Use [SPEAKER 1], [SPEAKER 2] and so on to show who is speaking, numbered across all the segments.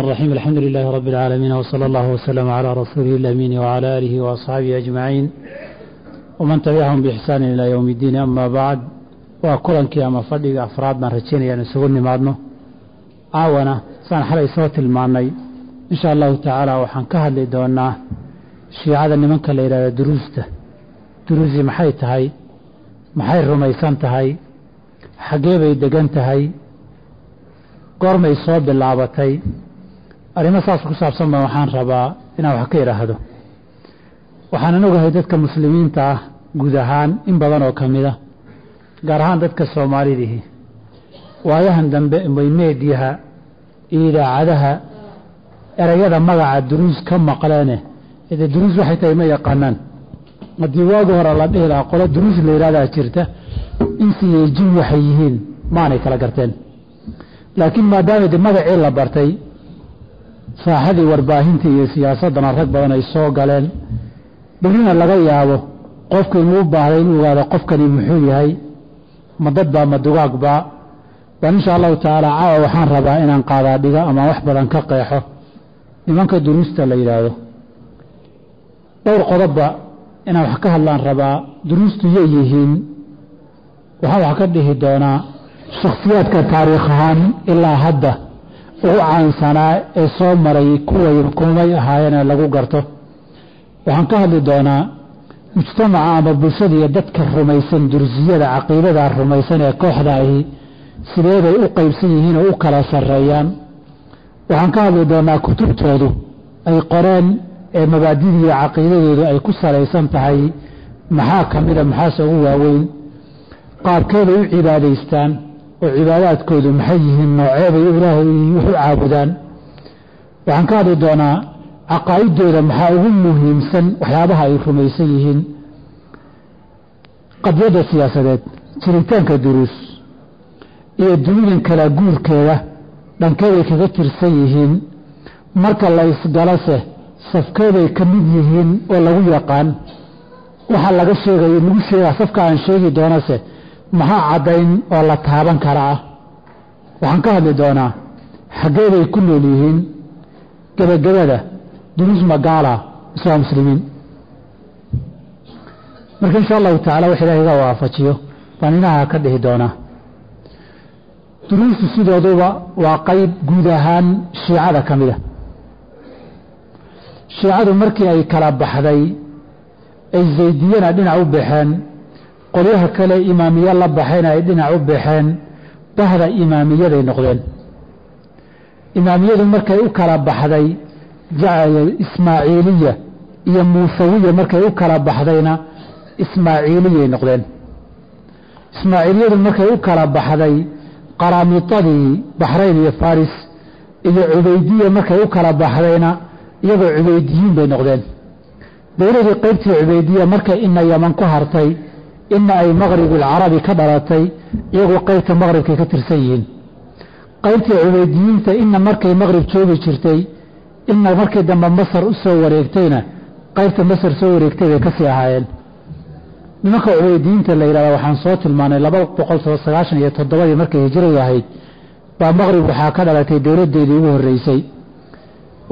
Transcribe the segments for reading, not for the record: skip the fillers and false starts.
[SPEAKER 1] الرحيم الحمد لله رب العالمين وصلى الله وسلم على رسوله الأمين وعلى آله وأصحابه أجمعين ومن تبعهم بإحسان إلى يوم الدين أما بعد waa kulankii ama fadhiga afraad baan rajaynaya in isugu nimaadno caawana saan xalay soo tilmaannay insha allahu tacaala waxaan ka hadli doonaa shiicada nimanka la yidhahda duruusta. Duruusi maxay tahay? Maxay rumaysan tahay? Xaggee bay degan tahay? Goormay soo bilaabatay? Arrimo saas ku saabsan baan waxaan rabaa inaan wax ka idhaahdo. Waxaanan ogahay dadka muslimiinta ah guud ahaan in badan oo ka mid a, gaar ahaan dadka soomaalidihii, waayahan dambe way meediyaha iyo idaacadaha erayada magaca duruus ka maqleene dee duruus waxay tahay ma yaqaanaan. Haddii waagi hore la dhihi lahaa qolo duruus la yidhahdaa jirta, insi iyo jin waxay yihiin maanay kala garteen, laakiin maadaama de magacii la bartay, saaxadii warbaahinta iyo siyaasaddana rag badan ay soo galeen, berrina laga yaabo qofku inuu u baahday inuu ogaado qofkani muxuu yahay, ma dad baa ma dugaag baa, baan insha allahu tacaala caawa waxaan rabaa inaan qaadaa dhigo ama wax badan ka qeexo nimanka duruusta la yidhaahdo. Dhowr qodobba inaan wax ka hadlaan rabaa. Duruustu yay yihiin? Waxaan wax ka dhihi doonaa shakhsiyaadka taariikh ahaan ilaa hadda ugu caansanaa ee soo maray kuway kumay ahaayeen ee lagu garto. Waxaan ka hadli doonaa mujtamaca ama bulshada iyo dadka rumaysan dursiyada, caqiidada rumaysan ee kooxda ahi sidee bay u qaybsan yihiin oo u kala sarreeyaan. Waxaan ka hadli doonaa kutubtoodu ay qoreen ee mabaadidii iyo caqiidadoodu ay ku salaysan tahay maxaa ka mida, maxaase ugu waaweyn, qaabkeeday u cibaadaystaan oo cibaadaadkoodu maxay yihiin, nooceebay ilaahay wax u caabudaan. Waxaan ka hadli doonaa caqaa'idooda maxaa ugu muhiimsan waxyaabaha ay rumaysan yihiin, qadiyadda siyaasadeed, jiritaanka duruus iyo dunidan kala guurkeeda dhankeeday kaga tirsan yihiin, marka la isgalase safkeeday ka mid yihiin oo lagu yaqaan, waxaa laga sheegayo lagu sheegaa safka aan sheegi doonase maxaa caddayn oo la taaban kara ah. Waxaan ka hadli doonaa xaggeeday ku nool yihiin, gebagabada duruus magaala mise waa muslimiin. Marka insha allahu tacala wax ilahay iga waafajiyo baan inaha ka dhihi doonaa. Duruustu sidooduba waa qayb guud ahaan shiicada ka mida. Shiicadu markii ay kala baxday ay zaydiyana dhinac u baxeen, qolyaha kale imaamiye la baxayna ay dhinac u baxeen, bahda imaamiyaday noqdeen. Imaamiyadu markay u kala baxday ismaaciiliya iyo muusawiya, markay u kala baxdayna ismaaciiliyay noqdeen. Ismaaciiliyadu markay u kala baxday qaraamidadii Baxrayn iyo Faris iyo Cubaydiya markay u kala baxdayna iyagoo Cubaydiyiin bay noqdeen. Dowladii qaybtii Cubaydiya markay ina Yaman ku hartay, ina ay Maqribulcarabi ka dhalatay, iyagoo qaybta Maqribkay ka tirsan yihiin. Qaybtii Cubaydiyiinta ina markay Maqrib joogi jirtay, ina markii dambe Masar u soo wareegtayna qaybta Masar soo wareegtay bay kasii ahaayeen. Nimanka Cubaydiyiinta la yidhahda waxaan soo tilmaanay 297-dii markay hijradu ahayd baa Maqrib waxaa ka dhalatay dowladdeedii ugu horreysay,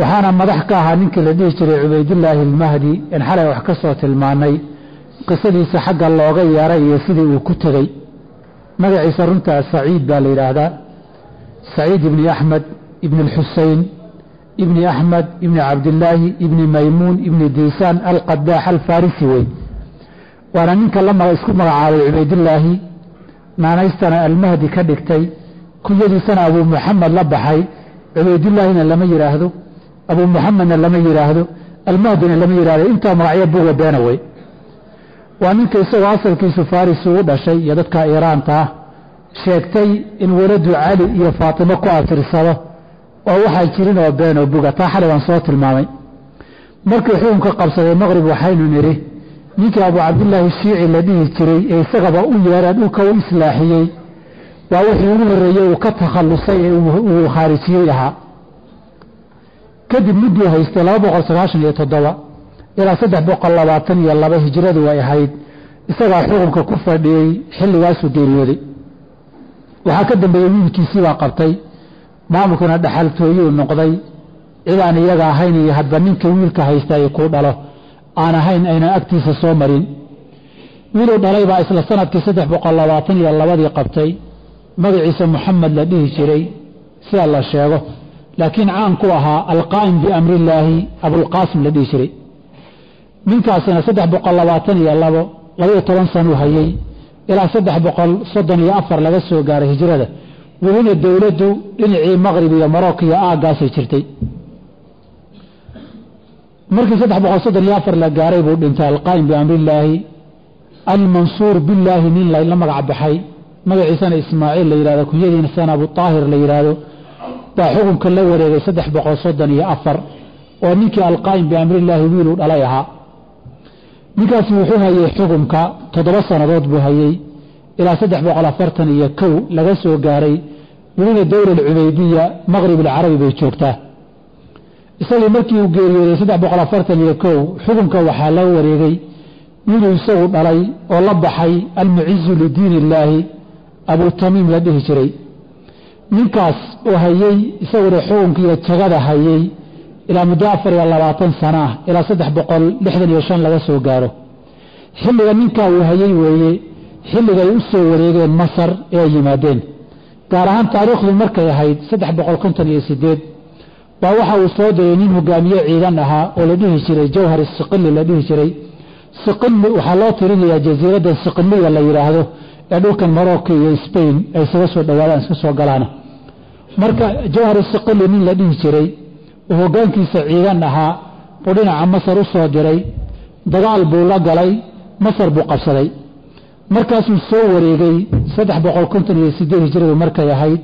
[SPEAKER 1] waxaana madax ka ahaa ninkii la dhihi jiray Cubaydillaahi Almahdi, in xalay wax ka soo tilmaanay qisadiisa xagga looga yeeray iyo sidii uu ku tegey. Magaciisa runtaa Saciid baa la yidhaahdaa, Saciid ibni Axmed ibni Alxusein ibni Axmed ibni Cabdillaahi ibni Maymuun ibni Diisaan Alqadaax Alfarisi wey. Waana ninka la isku magacaabay Cubaydillaahi, naanaystana Almahdi ka dhigtay, kunyadiisana Abuu Muxamed la baxay. Cubaydillaahina lama yidhaahdo, Abuu Muxamedna lama yidhaahdo, Almahdina lama yidhahdo, intaa magacyo buga beena wey. Waa ninka isagoo asalkiisu Faris ugu dhashay iyo dadka Iiraanta ah sheegtay in waladu Cali iyo Faatimo ku abtirsado oo waxaa jirin oo been oo buga, taa xalay waan soo tilmaamay. Markii xukunka qabsaday Maqrib waxaynu nidhi ninkii Abu Cabdillaahi Shiici la dhihi jiray ee isagaba u yeereen dhulka u islaaxiyey waa wixii ugu horreeyey uu ka takhallusay ee uu khaarijiyey ahaa. Kadib mudduu haystay 297 ilaa 322 hijradu ay ahayd, isagaa xukunka ku fadhiyey, xilligaasuu geeriyooday. Waxaa ka dambeeyey wiilkiisii baa qabtay maamulkuna, dhexaltooyuu noqday. Cid aan iyaga ahayn iyo hadba ninka wiilka haysta ay kuu dhalo aan ahayn aynan agtiisa soo marin. Wiiluu dhalay baa isla sanadkii 322-dii qabtay, magaciisa Moxamed la dhihi jiray sida la sheego, laakiin caan ku ahaa alqaa'im biamrillaahi, Abulqaasim la dhihi jiray. Ninkaasina 322, 12 sanuu hayey ilaa 334 laga soo gaaray hijrada. Welina dowladdu dhinacii Maqrib iyo Morocco iyo aaggaasay jirtay. Markii 334 la gaaray buu dhintay alqaa'im biamrillaahi almansuur billaahi, nin la magac baxay, magaciisana Ismaaciil la yidhahdo, kunyadiisana Abu Taahir la yidhaahdo, baa xukunka la wareegay 334, oo ninkii alqaa'im biamrillaahi wiiluu dhalay ahaa. Ninkaasi wuxuu hayey xukunka 7 sannadood buu hayey ilaa 341 laga soo gaaray. Welina dowla alcubaydiya Maqrib alcarabi bay joogtaa. Isagii markii uu geeriyooday 341, xukunka waxaa la wareegay wiiluu isagu dhalay oo la baxay almucizu lidiin illaahi, Abutamiim la dhihi jiray. Ninkaas oo hayey isaguna xukunkiiyo jagada hayey ilaa muddo 24 sano ah, ilaa 365 laga soo gaaro. Xilliga ninkaa uu hayey weeye xilligay u soo wareegeen Masar ee ay yimaadeen. Gaar ahaan taariikhdu markay ahayd 358 baa waxa uu soo diray nin hogaamiye ciidan ahaa oo la dhihi jiray Jawhar Siqili la dhihi jiray. Siqili waxaa loo tirinayaa jasiiradda Siqiliya la yidhaahdo ee dhulkan Morocco iyo Spain ay isaga soo dhowaadaan, iska soo galaana. Marka Jawhar Siqili nin la dhihi jiray oo hoggaankiisa ciidan ahaa buu dhinaca Masar u soo diray. Dagaal buu la galay, Masar buu qabsaday. Markaasuu soo wareegay 358 hijradu markay ahayd.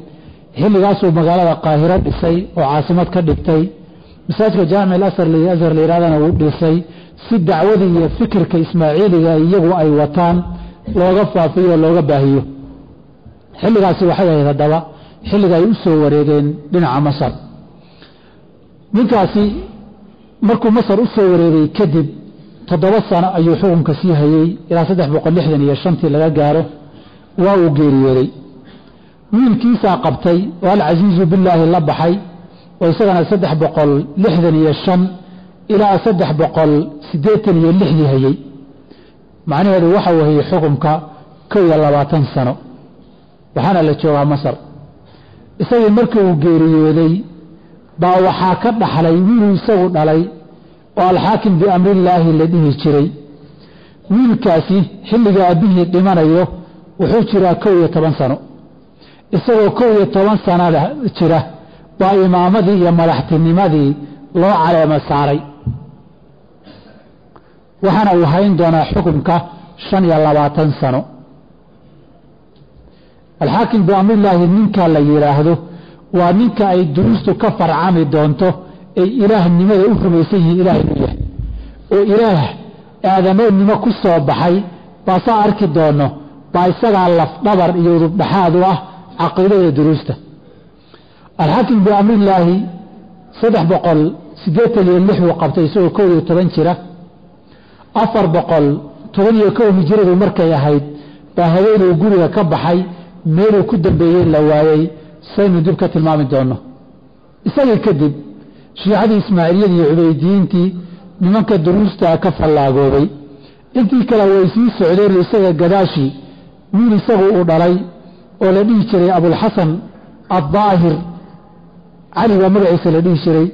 [SPEAKER 1] Xilligaasuu magaalada Qaahiro dhisay oo caasimad ka dhigtay. Masaajidka Jaamic Azhar la yidhahdana wuu dhisay si dacwadii iyo fikirka ismaaciiliga iyagu ay wataan looga faafiyo oo looga baahiyo. Xilligaasi waxay ahayd haddaba xilliga ay u soo wareegeen dhinaca Masar. Ninkaasi markuu Masar u soo wareegay kadib 7 sano ayuu xukunka sii hayey ilaa 365-tii laga gaaro. Waa uu geeriyooday. Wiilkiisaa qabtay oo alcasiizu billaahi la baxay, oo isagana 365 ilaa 386-dii hayey. Macnaheedu waxa uu hayey xukunka 21 sano, waxaana la joogaa Masar. Isagii markii uu geeriyooday baa waxaa ka dhaxlay wiiluu isagu dhalay oo alxaakim biamrillaahi la dhihi jiray. Wiilkaasi xilliga aabbihii dhimanayo wuxuu jiraa 11 sano. Isagoo 11 sano jira baa imaamadii iyo madaxtinimadii loo caleemo saaray, waxaana uu hayn doonaa xukunka 25 sano. Alxaakim biamrillaahi ninka la yidhaahdo waa ninka ay duruustu ka farcami doonto ay ilaahnimada u rumaysan yihiin, ilaah inuu yahay oo ilaah aadamoodnimo ku soo baxay baasaa arki doono, baa isagaa lafdhabar iyo udubdhaxaad u ah caqiidada duruusta. Alxaakim biamrillaahi 386 uu qabtay isagoo 11 jira. 411 hijiradu markay ahayd baa haweenuu guriga ka baxay, meeluu ku dambeeyey la waayey, saynu dib ka tilmaami doonno. Isagii kadib shiicadii ismaaciiliyadii iyo cubaydiyiintii nimanka duruustaa ka fallaagoobay, intii kale way sii socdeen. Isaga gadaashii wiil isagu uu dhalay oo la dhihi jiray Abulxasan addaahir, Cali baa magaciisa la dhihi jiray,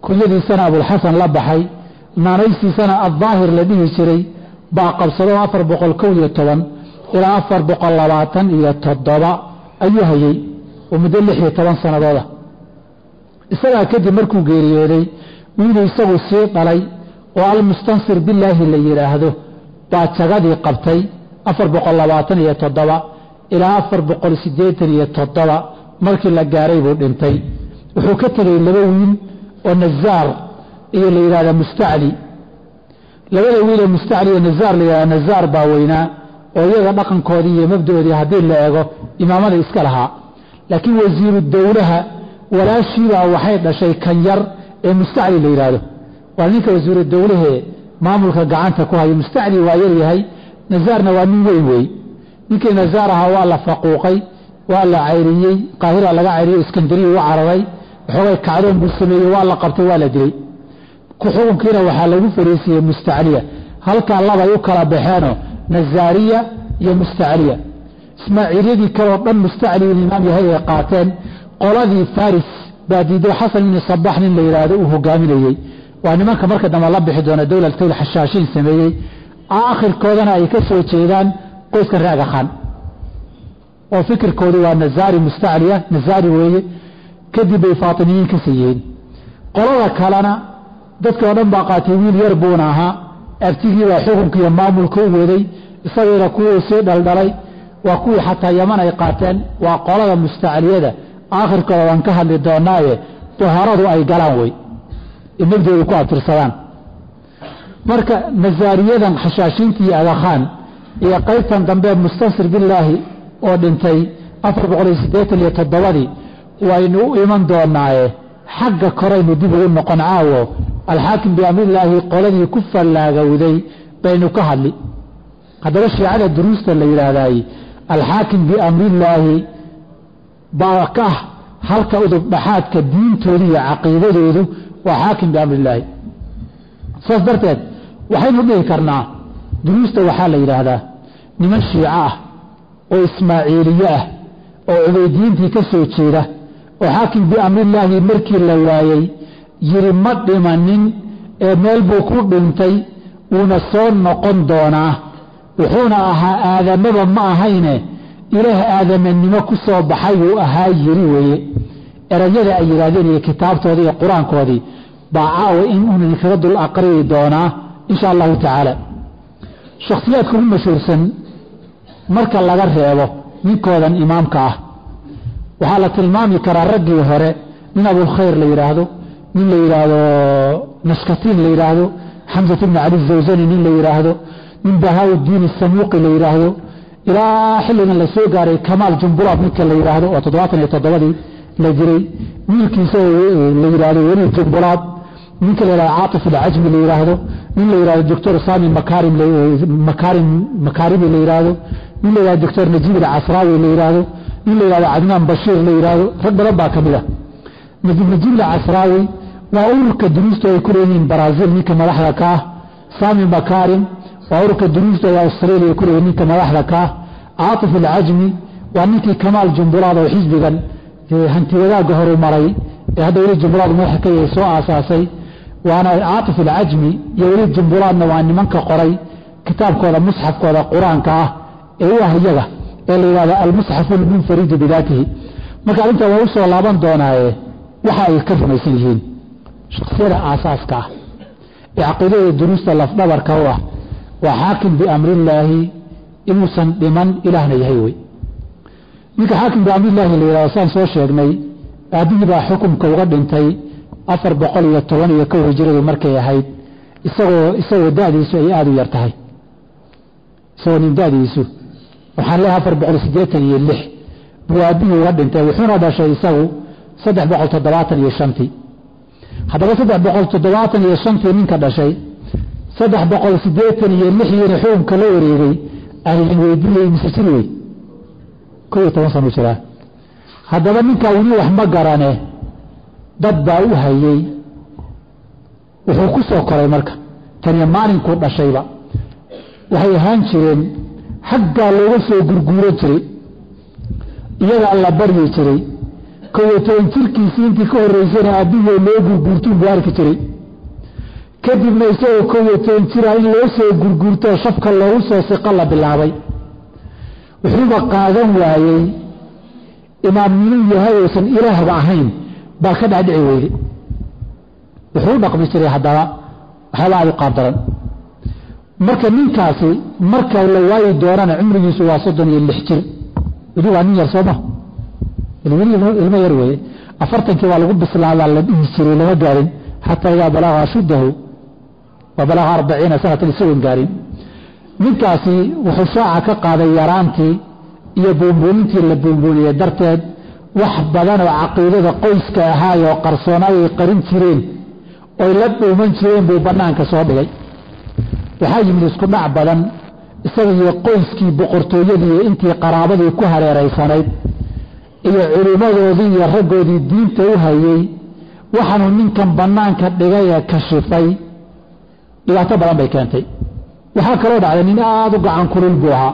[SPEAKER 1] kunyadiisana Abulxasan la baxay, naanaysiisana addaahir la dhihi jiray, baa qabsado. 411 ilaa 427 ayuu hayey oo muddo 16 sannadooda. Isagaa kadib markuu geeriyooday wiiluu isagu sii dhalay oo almustansir billaahi la yidhaahdo baa jagadii qabtay. 427 ilaa 487 markii la gaaray buu dhintay. Wuxuu ka tegey laba wiil oo Nazaar iyo la yidhahda Mustacli. Labada wiil ee Mustacli iyo Nazaar la yidhahda, Nazaar baa weynaa oo iyaga dhaqankoodii iyo mabdaoodii haddii la eego imaamada iska lahaa, laakiin wasiiru dowlaha walaashiibaa waxay dhashay kan yar ee Mustacli la yidhaahdo. Waa ninka wasiiru dowlahee maamulka gacanta ku hayo. Mustacli waa yar yahay, Nazaarna waa nin weyn wey. Ninkii Nazaar ahaa waa la faquuqay, waa la cayriyey, Qaahira laga cayriyey, Iskandariya u cararay. Waxoogay kacdoon buu sameeyey, waa la qabtay, waa la dilay. Xukunkiina waxaa lagu fariisiiyey mustacliya. Halkaa labay u kala baxeenoo nazaariya iyo mustacliya. Ismaaciiliyadii kaleo dhan mustacli in imaam yahay ay qaateen. Qoladii Faris baa diiday, Xasan ibni Sabax nin la yidhaahdo uu hogaaminayey. Waa nimanka marka dambe la bixi doona dowlad xashaashiin sameeyey, aakhirkoodana ay ka soo jeedaan qoyska reer Agakhaan, oo fikirkoodu waa nazaari mustacliya, nazaari weeye. Kadib bay Faatimiyiin kasii yihiin. Qolada kalena dadkii oo dhan baa qaatay. Wiil yar buuna ahaa, abtigii baa xukunka iyo maamulka u waday, isagiina kuwuu sii dhaldhalay, waa kuwii xataa Yaman ay qaateen. Waa qolada mustacliyada, aakhirkooda waan ka hadli doonaaye, duharadu ay galaan wey mabdooda ku abtirsadaan. Marka nazaariyadan xashaashiinta iyo Agakhaan iyo qaybtan dambe Mustansir Billaahi oo dhintay 487-dii waynu u iman doonaaye, xagga koraynu dib ugu noqon caawo. Alxaakim biamrillaahi qoladii ku fallaagowday baynu ka hadli. Haddaba shiicada duruusta la yidhaahdaay alxaakim biamrillaahi baa ka ah halka udub dhaxaadka diintoodu iyo caqiidadoodu, waa xaakim biamrillaahi. Saas darteed waxaynu dhihi karnaa duruusta waxaa la yidhaahdaa niman shiico ah oo ismaaciiliye ah oo cubaydiyiintii ka soo jeeda oo xaakim biamrillaahi markii la waayey yiri ma dhimanin ee meel buu ku dhintay, wuuna soo noqon doonaa, wuxuuna ahaa aadamaba ma ahayne ilaah aadamanimo ku soo baxay buu ahaa yiri weeye. Erayada ay yidhaahdeen iyo kitaabtoodii iyo qur-aankoodii baa caawa in uun idinkaga dul aqriyi doonaa insha allahu tacaala. Shakhsiyaadka ugu mashhuursan marka laga reebo ninkoodan imaamka ah, waxaa la tilmaami karaa raggii hore nin Abulkhayr la yidhaahdo, nin la yidhaahdo Nashkatiin la yidhaahdo, Xamsat ibni Cali Zawsani nin la yidhaahdo, nin Bahaaudiin Samuuqi la yidhaahdo, ilaa xilligan la soo gaaray Kamaal Jumbulaad ninka la yidhaahdo oo 77-dii la jiray, wiilkiisa la yidhaahdo Weliid Jumbulaad, ninka la yidhahdo Caatif Alcajmi la yidhaahdo, nin la yidhahdo Doctor Sami Makarim Makarim Makarimi la yidhaahdo, nin la yidhahdo Doctor Najiib Alcasraawi la yidhaahdo, nin la yidhahdo Cadnaan Bashiir la yidhaahdo. Rag badan baa ka mid ah. Najiib Alcasraawi waa ururka duruustu ay ku leeyihiin Brazil ninka madaxda ka ah. Sami Makarim waa ururka duruustu ay Australia ku leeyihiin ninka madaxda ka ah. Caatif Alcajmi waa ninkii Kamaal Jumbulaad oo xisbigan hanti wadaagga horumaray ee hadda Weliid Jumbulaad madaxa ka yahay soo aasaasay. Waana Caatif Alcajmi iyo Weliid Jumbulaadna waa nimanka qoray kitaabkooda musxafkooda qur-aanka ah ee u ah iyaga ee la yidhahdo almusxafu almunfaridu bidaatihi. Marka arrintaa waa u soo laaban doonaaye, waxa ay ka rumaysan yihiin shaksiyada aasaaska ah ee caqiidada duruusta lafdhabarka u ah waa xaakim biamrillaahi inuusan dhiman, ilaahna yahay wey. Ninka xaakim biamrillaahi la yidhahdo, saan soo sheegnay, aabbihii baa xukumka uga dhintay 411 hijradu markay ahayd, isagoo da'diisu ay aada u yar tahay, isagoo nin da'diisu waxaan leeyahay 486 buu aabbihii uga dhintay, wuxuuna dhashay isagu 375-tii. Haddaba 375-tii ninka dhashay, 386-diina xukunka la wareegay, aan idin weydiinayay, mise jir wey? 11 sanu jiraa. Haddaba ninkaa weli wax ma garane, dad baa u hayey. Wuxuu ku soo koray marka taniyo maalinkuu dhashayba waxay ahaan jireen xaggaa looga soo gurguuran jiray, iyagaa la baryi jiray. 11 jirkiisii intii ka horreysayna aabbihii loo gurguurtuun buu arki jiray. Kadibna isagoo 11 jira in loo soo gurguurtoo shafka loogu soo siqo la bilaabay. Wuxuuba qaadan waayey imaamnimuu yahay uusan ilaahba ahayn baa ka dhecdhici weyde. Wuxuu u dhaqmi jiray haddaba waxyaaba aad u qaab daran. Marka ninkaasi marka la waayi doonana cumrigiisu waa 36 jir. Weli waa nin yar sooma, weli ilmo yar weeye. 40-kii waa lagu bislaadaa la dhihi jiray, lama gaarin. Xataa idaa balaga ashuddahu wa balaga 40 sanatan isagoon gaarin. Ninkaasi wuxuu shaaca ka qaaday yaraantii iyo buunbuunintii la buunbuuniyey darteed wax badan oo caqiidada qoyska ahaayoo qarsoonayay qarin jireen oy la dhuuman jireen buu bannaanka soo dhigay. Waxaa yimid isku dhac badan isaga iyo qoyskii boqortooyadii iyo intii qaraabadii ku hareeraysanayd iyo culimmadoodii iyo raggoodii diinta u hayey. Waxaanuu ninkan bannaanka dhigay ee kashifay dhibaato badan bay keentay. Waxaa kaloo dhacday nin aada u gacan kulul buu ahaa.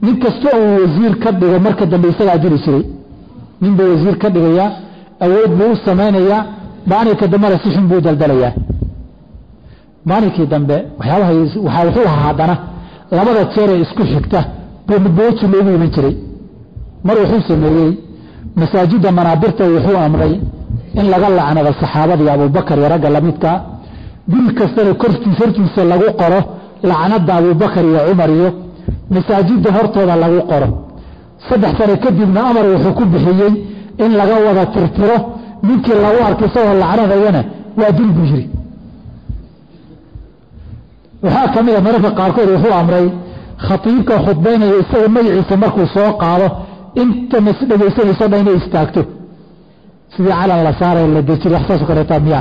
[SPEAKER 1] Nin kasta uu wasiir ka dhigo marka dambe isagaa dili jiray. Nin buu wasiir ka dhigayaa, awood buu u samaynayaa, maalinka dambena si xun buu daldalayaa. Maalinkii dambe waxyaabaha waxaa wuxuu ahaa haddana labada jeer ee isku xigta buu midbooji loogu iman jiray. Mar wuxuu sameeyey masaajidda manaabirta wuxuu amray in laga lacnado saxaabadii Abuubakar iyo ragga lamidkaa, guri kastana kortiis hortiisa lagu qoro lacnada Abuubakar iyo Cumar iyo masaajidda hortooda lagu qoro. 3 sano kadibna amar wuxuu ku bixiyey in laga wada tirtiro, ninkii lagu arkay isagoo lacnadayana waa dil buu yiri. Waxaa ka mid a mararka qaarkood wuxuu amray khatiibka khudbaynaya isaga magaciisa markuu soo qaado inta mas dhegaysanayso dhan inay istaagto, sidii calan la saaray la dejiyay wax saas oo kaleeta miya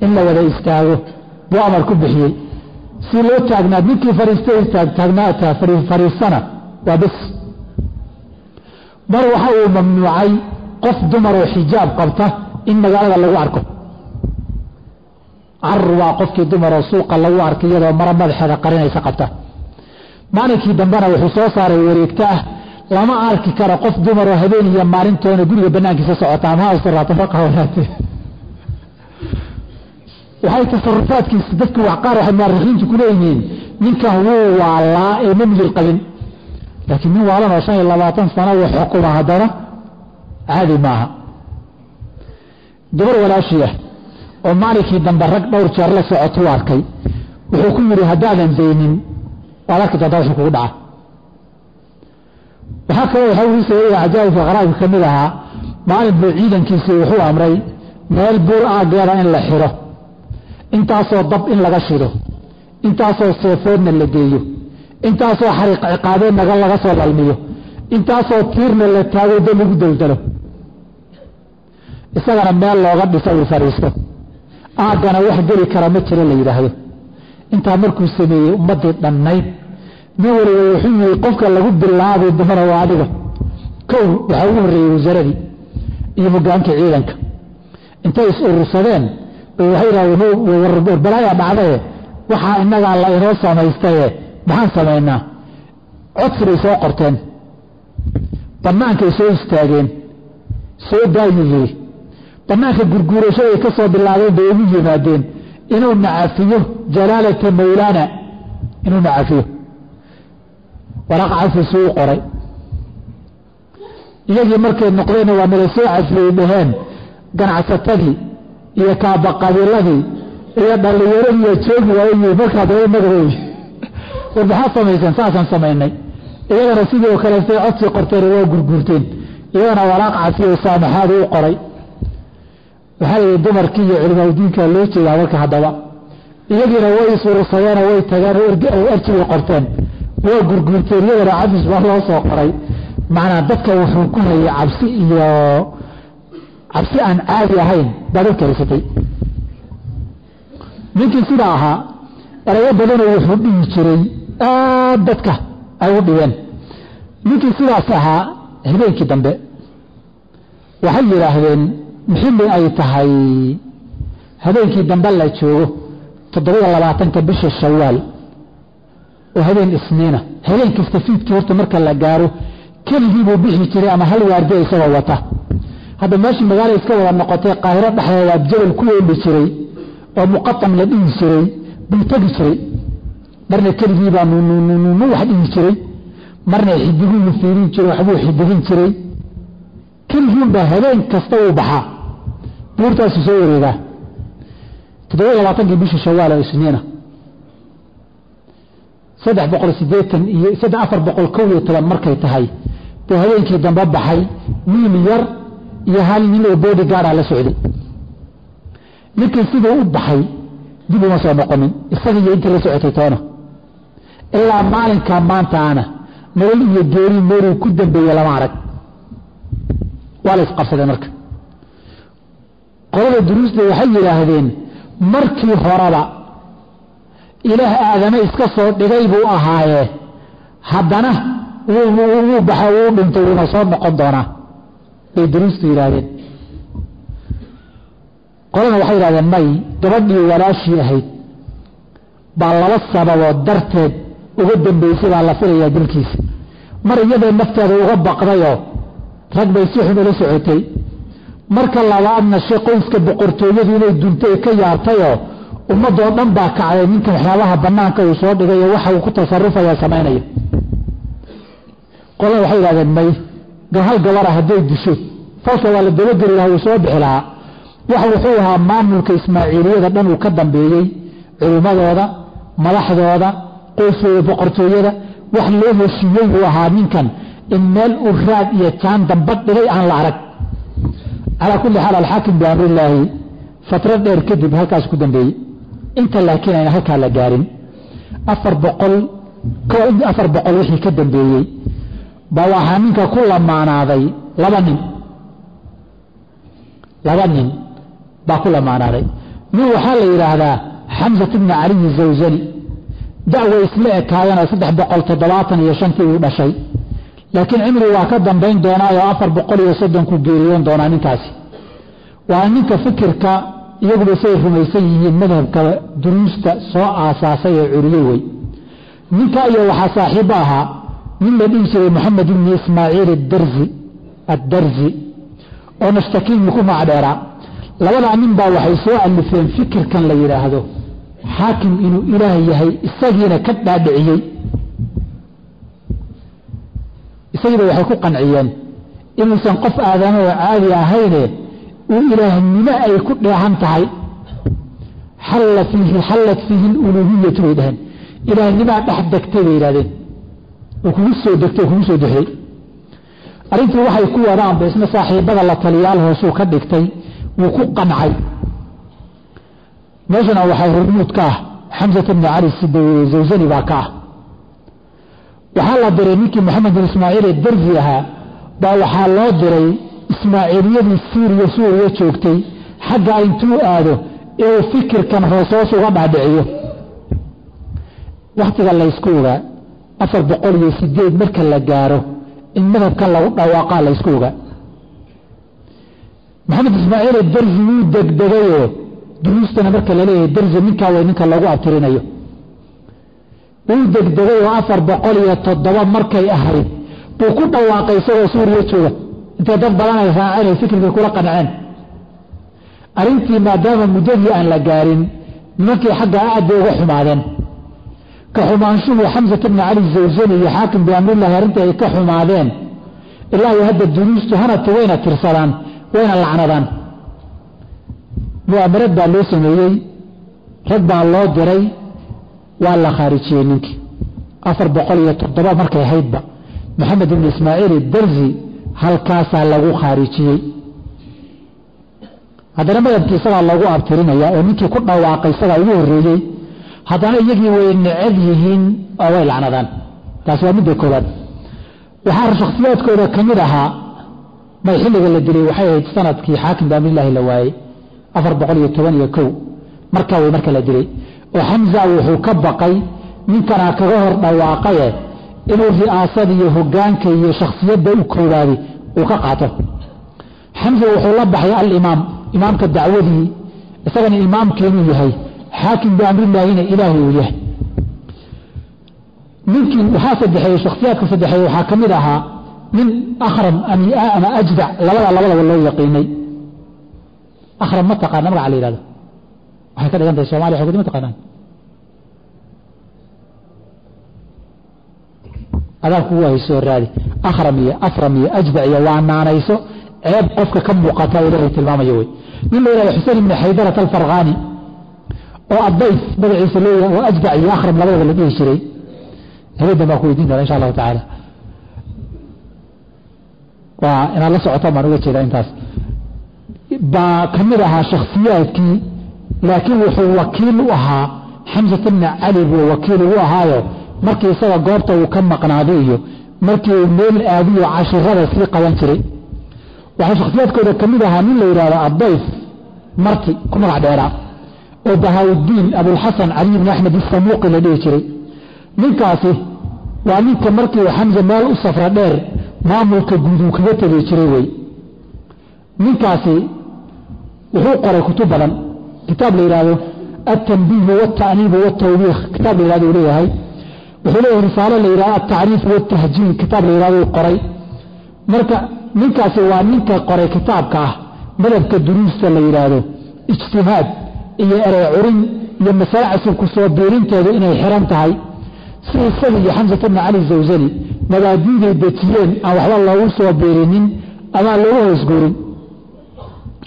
[SPEAKER 1] in la wada istaago buu amar ku bixiyey. Si loo taagnaad ninkii fariistay taagnaata fariisana waa bes. Mar waxa uu mamnuucay qof dumar oo xijaab qabta in magaalada lagu arko. Carur waa qofkii dumar oo suuqa lagu arkay iyadoo mara madaxeeda qarinaysa qabta. Maalinkii dambena wuxuu soo saaray wareegto ah lama arki karo qof dumar oo habeen iyo maalintoona guriga banaankiisa socota ama ha usraato marka horaatee. Waxay tasarufaadkiisa dadku wax qaar waxay muarixiintu ku leeyihiin ninkan wuu waalaa ee ma miyir qabin, laakiin nin waalan oo 25 sano uu xukuma haddana caadi maaha. Gabar walaashii ah oo maalinkii dambe rag dhowr jeer la socoto u arkay wuxuu ku yidhi haddaadan daynin waad arki doontaa wixii kugu dhaca. Waxaa kaloo waxaa uu sheegay cajaa'ibka qaraabka ka mid ahaa maalin buu ciidankiisii wuxuu amray meel buur aaggeeda in la xiro, intaasoo dab in laga shido, intaasoo seefoodna la geeyo, intaasoo xariiq ciqaabeedna laga soo lalmiyo, intaasoo tiirna la taago dab lagu daldalo, isagana meel looga dhiso uu fadhiisto, aaggana wax geli kara ma jiro la yidhaahdo. Intaa markuu sameeyey ummaddii dhannayd nin waliba wuxuu yidhi qofka lagu bilaabi doono waa adiga. Kow waxaa ugu horreeyey wasaaradii iyo hoggaanka ciidanka intay is urursadeen bay waxay yidhahdeen warbalaaya dhacdaye waxaa innagaa la inoo samaystaye maxaan samaynaa. Codsi bay soo qorteen, bannaankay soo istaageen, soo daayuu yidhi. Bannaanka gurguurashaday ka soo bilaabeen bay ugu yimaadeen inuu nacafiyo jalaalata mawlaana, inuu nacafiyo waraaq cafisuu u qoray. Iyagii markay noqdeenna waa nala soo cafiyey dhaheen ganacsatadii iyo kaabaqabiiladii iyo dhallinyaradii joogi waayey markaa daba magacoodi war maxaa samayseen? Saasaan samaynay. Iyagana sidii oo kale say codsi qorteen waa gurguurteen, iyagana waraaq cafiyo saamaxaadu u qoray. Waxaa la yidhi dumarkii iyo culimaaudiinka loo jeedaa marka haddaba iyagiina way isuursadeenoo way tageen oo erjibay qorteen, waa gurguurteen, iyagana cafis baa loo soo qoray. Macnaa dadka wuxuu ku hayay cabsi iyo cabsi aan caadi ahayn baa dadka haysatay. Ninkii sidaa ahaa erayo badanoo wuxuu dhihi jiray aad dadka ay u dhibeen. Ninkii sidaas ahaa habeenkii dambe waxay yidhaahdeen xilli ay tahay habeenkii dambe la joogo 27-ka bisha Shawaal oo habeen Isniina, habeen kasta fiidkii horta marka la gaaro keligii buu bixi jiray ama hal waardiya isagoo wata. Hadda meeshii magaala iska wada noqotay Qaahiro dhexdeeda jabal ku weeli jiray oo muqatam la dhihi jiray buu tegi jiray. Marna keligii baa nuunu wax dhihi jiray, marna xidiguhu fiirin jiray, waxbuu xidigin jiray. Keligiin baa habeen kasta uu baxaa, buurtaasu soo wareegaa. 27-kii bishii Shawaal oo Isniina 383 iyo 411 markay tahay buu habeenkii dambe baxay. Wiil yar iyo hal nin oo bodyguard ah la socday. Ninkii siduu u baxay dib uma soo noqonin, isaga iyo intii la socotay toona ilaa maalinka maantaana nolol iyo geeri meeluu ku dambeeyey lama arag. Waa la isqabsadeen marka. Qolada duruusta waxay yidhaahdeen markii horeba ilaah aadame iska soo dhigay buu ahaaye, haddana wuu baxo wuu dhintay wuuna soo noqon doonaa bay duruustu yidhaahdeen. Qolana waxay yidhahdeen may, gabadhii walaashii ahayd baa laba sababood darteed uga dambeysay baa la filayaa dilkiisa. Mar iyadoo nafteeda uga baqdayoo rag bay si xun ula socotay, marka labaadna she qoyska boqortooyadu inay duntay ka yaabtayoo ummadoo dhan baa kacday ninkan waxyaabaha bannaanka uu soo dhigay oo waxa uu ku tasarufaya samaynaya. Qolana waxay yidhahdeen may, hal gabara hadday disho falka waa la dabageli lahaa, wuu soo bixi lahaa. Waxa wuxuu ahaa maamulka ismaaciiliyada dhan uu ka dambeeyey, culimmadooda, madaxdooda, qoyskooda, boqortooyada wax loo heshiiyey buu ahaa ninkan in meel u raad iyo jaan damba dhigay aan la arag. Calaa kulli xaal alxaakim biamrillaahi fatro dheer kadib halkaas ku dambeeyey. Inta laakiin ayna halkaa la gaarin 400 wixii ka dambeeyey baa waxaa ninka ku lamaanaaday laba nin. Laba nin baa ku lamaanaaday. Nin waxaa la yidhaahdaa Xamsat ibni Caliy Zawzani, da'way isla ekaayeen, 375-tii uu dhashay, laakiin cimri waa ka dambayn doonaayo 430 ku geeriyoon doonaa. Ninkaasi waa ninka fikirka iyaguba say rumaysan yihiin madhabka duruusta soo aasaasay ee curiyey wey. Ninka iyo waxaa saaxiibbo ahaa nin la dhihi jiray Moxamed ibni Ismaaciil addarzi oo nashtakiimi ku magacdheeraa. Labadaa nin baa waxay soo alifeen fikirkan la yidhaahdo xaakim inuu ilaah yahay, isagiina ka dhaadhiciyey. Isagiiba waxay ku qanciyeen inuusan qof aadamo oo caadi ahayne uu ilaahnimo ay ku dheehan tahay. Xallat fiihi aluluhiyatu bay dhaheen, ilaahnimaa dhex degtay bay yidhahdeen, uu kugu soo degtay oo kugu soo dexday. Arrintii waxay ku wadaanba isna saaxiibada la taliyaal hoosuu ka dhigtay, wuu ku qancay. Meeshana waxaa hormuud ka ah Xamsat ibni Cali Zawsani baa ka ah. Waxaa la diray ninkii Moxamed bin Ismaaciil ee Darzi ahaa baa waxaa loo diray ismaaciiliyadii Suuriya joogtay xagga intuu aado inuu fikirkan hoos hoos uga dhaadhiciyo. Wakhtiga laysku ogaa 408 marka la gaaro in madhabkan lagu dhawaaqaa laysku ogaa. Maxamed Ismaaciil Darzi wuu degdegayoo duruustana marka laleeyahay Darzi ninkaa way ninka lagu abtirinayo. Wuu degdegay oo 407 markay ahayd buu ku dhawaaqay isagoo Suuriya jooga, intay dad badan ay raaceen ay fikirkii kula qanceen. Arrintii maadaama muddadii aan la gaarin, nimankii xagga aad bay uga xumaadeen. Ka xumaanshuhu Xamsat ibni Cali Zawsani iyo xaakim biamrillahi arrintii ay ka xumaadeen ilaa iyo hadda duruustu hanati wayna tirsadaan, wayna lacnadaan. Mu'aamarad baa loo sameeyey, rag baa loo diray, waa la khaarijiyey ninkii. 407 markay ahaydba Maxamed ibni Ismaaciil Darzi halkaasaa lagu khaarijiyey. Haddana madhabkii isagaa loogu abtirinaya oo ninkii ku dhawaaqay isagaa ugu horreeyey. Haddana iyagii way necab yihiin oo way lacnadaan. Taasi waa midda koowaad. Waxaa shakhsiyaadkooda ka mid ahaa may xilliga la dilay waxay ahayd sanadkii xaakim biamrillaahi la waayey 411 markaa way marka la dilay. Oo Xamza wuxuu ka baqay ninkanaa kaga hor dhawaaqaye inuu ri'aasada iyo hogaanka iyo shakhsiyadda u koobaadi uu ka qaato. Xamza wuxuu la baxay alimaam, imaamka dacwadii, isagana imaamka inuu yahay, xaakim biamrillaahina ilaahi uu yahay. Ninkii waxaa saddexeeyey, shakhsiyaadka saddexeeye waxaa ka mid ahaa nin akhram ama ajdac, labadaba loo yaqiinay. Akhram ma taqaana magaca la yidhahdo? Waxay ka dhigan tahay Somalia waxay ma taqaanaan? Adaa kugu haysoo raadi. Akhram iyo afram iyo ajdac iyo waa naanayso ceeb qofka ka muuqata ilaahay tilmaamayo wey. Nin la yidhahdo Xuseen ibni Xaydarat alfarqaani oo addayf magaciisa leeyahay oo ajdac iyo akhram labadaba la dhihi jiray, habeendan baan ku weydiin doona insha allahu tacaala. Waa inaad la socotaan baan uga jeedaa. Intaas baa ka mid ahaa shakhsiyaadkii, laakiin wuxuu wakiil u ahaa Xamsat ibni Cali buu wakiil ugu ahaayo markii isaga goobta uu ka maqnaaday iyo markii uu meel aadiyo cashirada sii qaban jiray. Waxaa shakhsiyaadkooda ka mid ahaa nin la yidhahdo addayf marti ku magac dheeraa oo Bahauddiin Abulxasan Cali ibni Axmed Isamuuqi la dhihi jiray. Ninkaasi waa ninka markii uu Xamse meel u safra dheer maamulka guud uu kaga tegi jiray wey. Ninkaasi Wuxuu qoray kutub badan. Kitaab la yidhaahdo Altanbiihu walta'niibu waltawbiikh kitaab la yihahdo uu leeyahay. Wuxuu leeyahay risaalo la yidhahdo Altacriif waltahjiin kitaab la yidhahdo uu qoray. Marka ninkaasi waa ninka qoray kitaabka ah madhabka duruusta la yidhaahdo ijtihaad iyo erey curin iyo masale cusub ku soo biirinteedu inay xiran tahay, si isaga iyo Xamsata bni Cali Zawsani mabaadiiday dejiyeen aan waxba loogu soo biirinin ama aan loogu hoosguurin.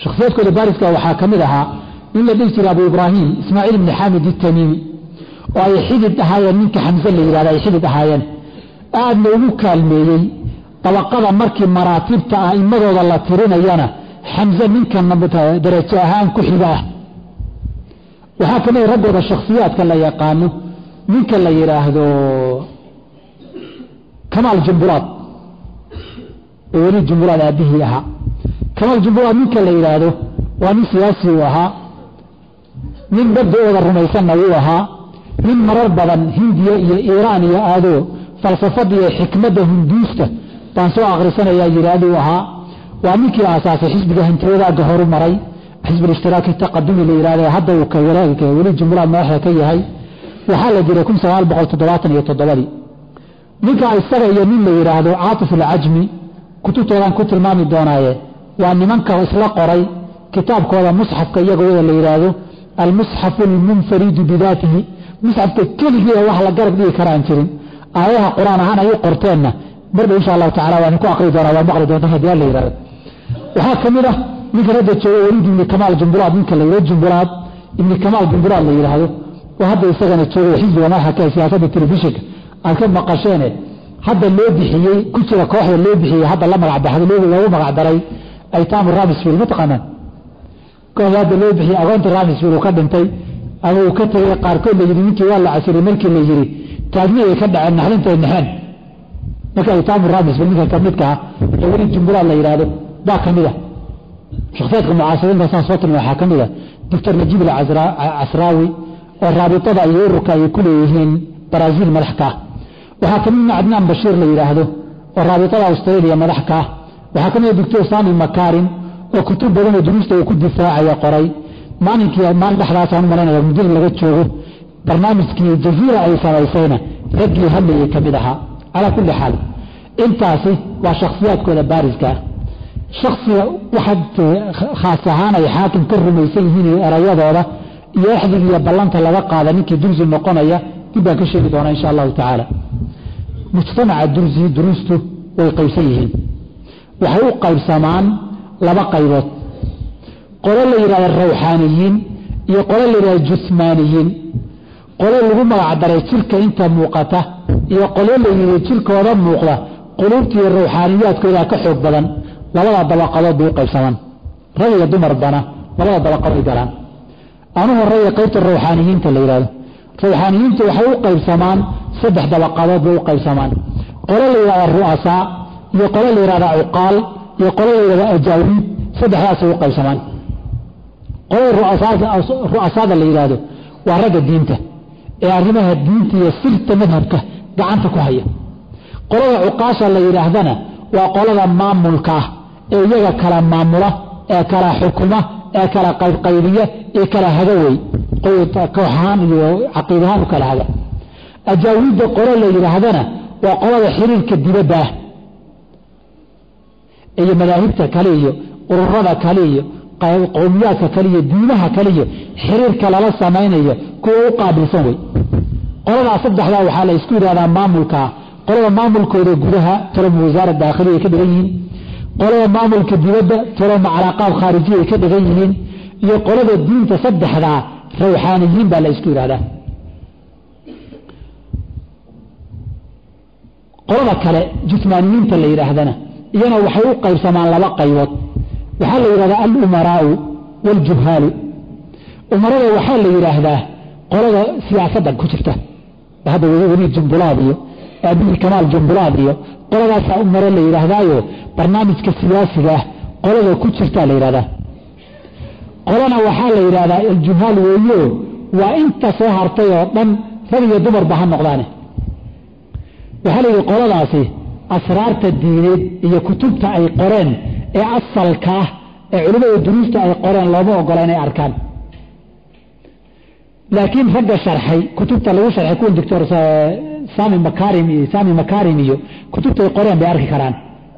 [SPEAKER 1] Shakhsiyaadkooda baariska waxaa ka mid ahaa nin la dhihi jiray Abu Ibraahim Ismaaciil ibni Xaamid itamiimi, oo ay xidid ahaayeen ninka Xamse la yidhahdo, ay xidid ahaayeen, aadna ugu kaalmeeyey dabaqada markii maraatibta a'imadooda la tirinayana Xamse ninkan darajo ahaan ku xiga ah. Waxaa kamid raggooda shakhsiyaadka la yaqaano ninka la yidhaahdo Kamaal Jumbulaad, oo weli Jumbulaad aabbihii ahaa. Kamaal Jumbulaad ninka la yidhaahdo waa nin siyaasi uu ahaa, nin mabda-ooda rumaysanna wuu ahaa, nin marar badan Hindiya iyo Iiraan iyo aadoo falsafada iyo xikmadda Hinduusta baan soo akhrisanayaa yidhaahduu ahaa. Waa ninkii aasaasay xisbiga hantiyadaagga horu maray, xisbulishhtiraaki taqadumi la yidhahdo, hadda uu weli Jumbulaad madaxda ka yahay. Waxaa la jiray 1977-dii. Ninka isaga iyo nin la yidhaahdo Caatif Alcajmi kutubtoodaan ku tilmaami doonaaye, waa nimanka isla qoray kitaabkooda musxafka iyagooda la yidhaahdo Almusxafu almunfaridu bidaatihi, musxafka keligii ee wax la garab dhigi karaan jirin. Aayaha qur-aan ahaan ay u qorteenna mardhow insha Allahu tacala waan ku aqri doonaa, waa maqli doontaa haddii alla yidhahdo. Waxaa ka mid ah ninkan hadda jooga Weliid ibni Kamaal Jumbulaad, ninka la yidhahdo Jumbulaad ibni Kamaal Jumbulaad la yidhaahdo, oo hadda isagana joogay xisbiga madaxa ka siyaasadda telefishinka aad ka maqasheene, hadda loo bixiyey ku jira kooxda loo bixiyey hadda la magac baxday, loogu magac daray Aytaamu Ramisfield. Ma taqaanaan kooxda hadda loo bixiyey agoonta Ramisfield uu ka dhintay ama uu ka tegey? Qaarkood la yidhi ninkii waa la casiray markii la yidhi taagni ay ka dhaceen naxdintay naxeen. Marka Aytaamu Ramisfield ninka kamidka ah ee weli Jumbulaad la yidhaahdo baa ka mid ah shakhsiyaadka mucaasiriinta. Saan soo tilmay, waxaa ka mid ah Doctor Najiib Alcasraawi oo raabitada iyo ururka ay ku leeyihiin Brazil madax ka ah. Waxaa ka mid Cadnaan Bashiir la yidhaahdo oo raabitada Australia madax ka ah. Waxaa ka mid Doctor Sami Makarim oo kutub badan oo duruusta uu ku difaacaya qoray. Maalinkii maalin dhexdaasaan u malaynaya muddada laga joogo barnaamijkii Jaziira ay samaysayna raggii hadlayay ka mid ahaa. Calaa kulli xaal, intaasi waa shakhsiyaadkooda baariska ah. Shaksiga waxaad khaas ahaan ay xaakim ka rumaysan yihiin iyo erayadooda iyo axdiga iyo ballanta laga qaada ninkii dursi noqonaya dib baan ka sheegi doonaa insha Allahu tacaala. Mujtamaca dursi duruustu way qaybsan yihiin. Waxay u qaybsamaan laba qaybood: qolo la yidhahdo rawxaaniyiin iyo qolo la yidhahdo jusmaaniyiin, qolo lagu magac daray jirka inta muuqata iyo qolo la yidhi jirkooda muuqda quluubta iyo rawxaaniyaadkooda ka xoog badan. Labada dabaqadood bay u qaybsamaan, rag iyo dumarbana labada dabaqadood galaan. Anu horeeya qaybta rawxaaniyiinta la yidhahdo. Rawxaaniyiintu waxay u qaybsamaan saddex dabaqadood bay u qaybsamaan: qolo la yidhahda ru'asaa iyo qolo la yidhahda cuqaal iyo qolo la yidhahda ajaawiid. Saddexdaasay u qaybsamaan. Qolada ru'asaada la yidhaahdo waa ragga diinta ee arrimaha diinta iyo sirta madhabka gacanta ku haya. Qolada cuqaasha la yidhaahdana waa qolada maamulka ah ee iyaga kala maamula ee kala xukuma ee kala qaybqaybiya ee kala haga wey, koox ahaan iyo caqiid ahaan u kala haga. Ajaawiidda qolo la yidhaahdana waa qolada xiriirka dibadda ah iyo madaahibta kale iyo ururada kale iyo qowmiyaadka kale iyo diimaha kale iyo xiriirka lala samaynayo kuwa u qaabilsan wey. Qoladaa saddexdaa waxaa la isku yidhahdaa maamulkaa. Qolada maamulkooda gudaha toloma wasaara daakhiliya ay ka dhigan yihiin, qolada maamulka dibadda toloma calaaqaad khaarijiya ay ka dhigan yihiin, iyo qolada diinta, saddexdaa rawxaaniyiin baa la isku yidhahdaa. Qolada kale jusmaaniyiinta la yidhaahdana iyana waxay u qaybsamaan laba qaybood. Waxaa la yidhahdaa alumaraau waaljuhaalu. Umarada waxaa la yidhaahdaa qolada siyaasadda ku jirta, hadda weli Jumbulaad iyo aabihii Kamaal Jumbulaad iyo qoladaasaa umaro la yidhaahdaayo, barnaamijka siyaasiga ah qolada ku jirtaa la yidhahdaa. Qolana waxaa la yidhahdaa aljuhaal weeyo, waa inta soo hartay oo dhan, rag iyo dumarba ha noqdaane. Waxaa la yidhi qoladaasi asraarta diineed iyo kutubta ay qoreen ee asalka ah Ee culimada duruusta ay qoreen looma ogola inay arkaan. Laakiin ragga sharxay kutubta lagu sharxay, kuwan Doctor Sami Makarim iyo Sami Makarim iyo kutubta ay qoreen bay arki karaan,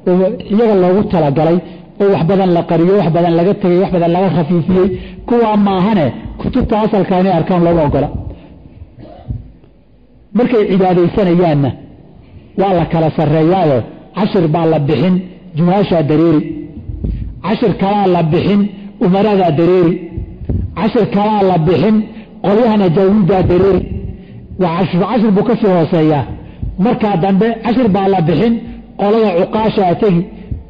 [SPEAKER 1] oo iyaga loogu talagalay, oo wax badan la qariyo, wax badan laga tegey, wax badan laga khafiifiyey. Kuwaa maahane, kutubta asalka inay arkaan looma ogola. Markay cibaadaysanayaanna waa la kala sarreeyaayo, cashir baa la bixin, juhaashaa dareeri, cashir kalaa la bixin, umaradaa dareeri, cashir kalaa la bixin, qolyahana jaawidaa dareeri. Waa cashir cashir buu kasii hooseeyaa. Markaa dambe cashir baa la bixin, qolada cuqaashaa tegi.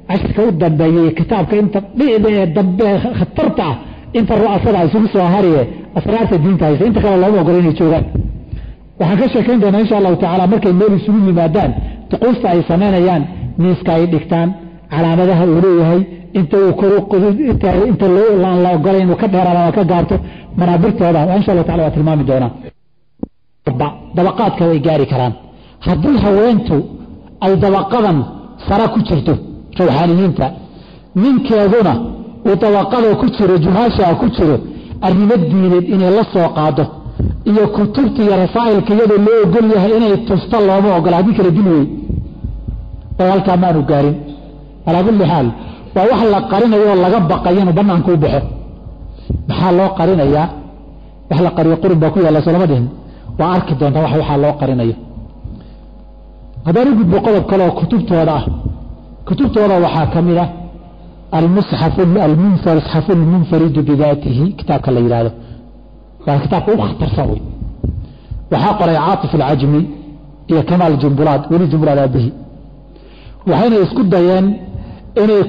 [SPEAKER 1] Cashirka u dambeeyay, kitaabka inta dhicda ee dambe khatarta ah, inta ru'asada isugu soo hariye asraarta diinta haysa, inta kale looma ogola inay joogaan. Waxaan ka sheekayn doonaa, insha Allahu tacala, markay meel isugu yimaadaan duquusta ay samaynayaan, miiska ay dhigtaan, calaamadaha uu leeyahay, inta uu kor, inta aan la ogolay inuu ka dheeraado ama ka gaarto, manaabirtooda insha Allahu tacala waa tilmaami doonaa. Dabaqaadka way gaari karaan haddii haweentu ay dabaqadan sara ku jirto, rawxaaniyiinta, ninkeeduna uu dabaqada ku jiro, juhaashaa ku jiro. Arrimo diineed inay la soo qaado iyo kutubta iyo rasaa'ilka iyadoo loo ogol yahay inay tusto looma ogola, haddii kala dil wey. Oo halkaa maanu gaarin. Calaa kulli xaal, waa wax la qarinayo oo laga baqayo inuu banaanka u baxo. Maxaa loo qarinayaa? Wax la qariyo qurun baa ku yaalla, soo lama dhihin? Waa arki doontaa wax waxaa loo qarinayo. Haddaan u gudbo qodob kale oo kutubtooda ah, kutubtooda waxaa ka mid ah almusxafu almunfaridu bidaatihi, kitaabka la yidhaahdo. Waa kitaabka u khatarsan wey. Waxaa qoray Caatif Alcajmi iyo Kamaal Jumbulaad, Weli Jumbulaad aabihi. Waxayna isku dayeen inay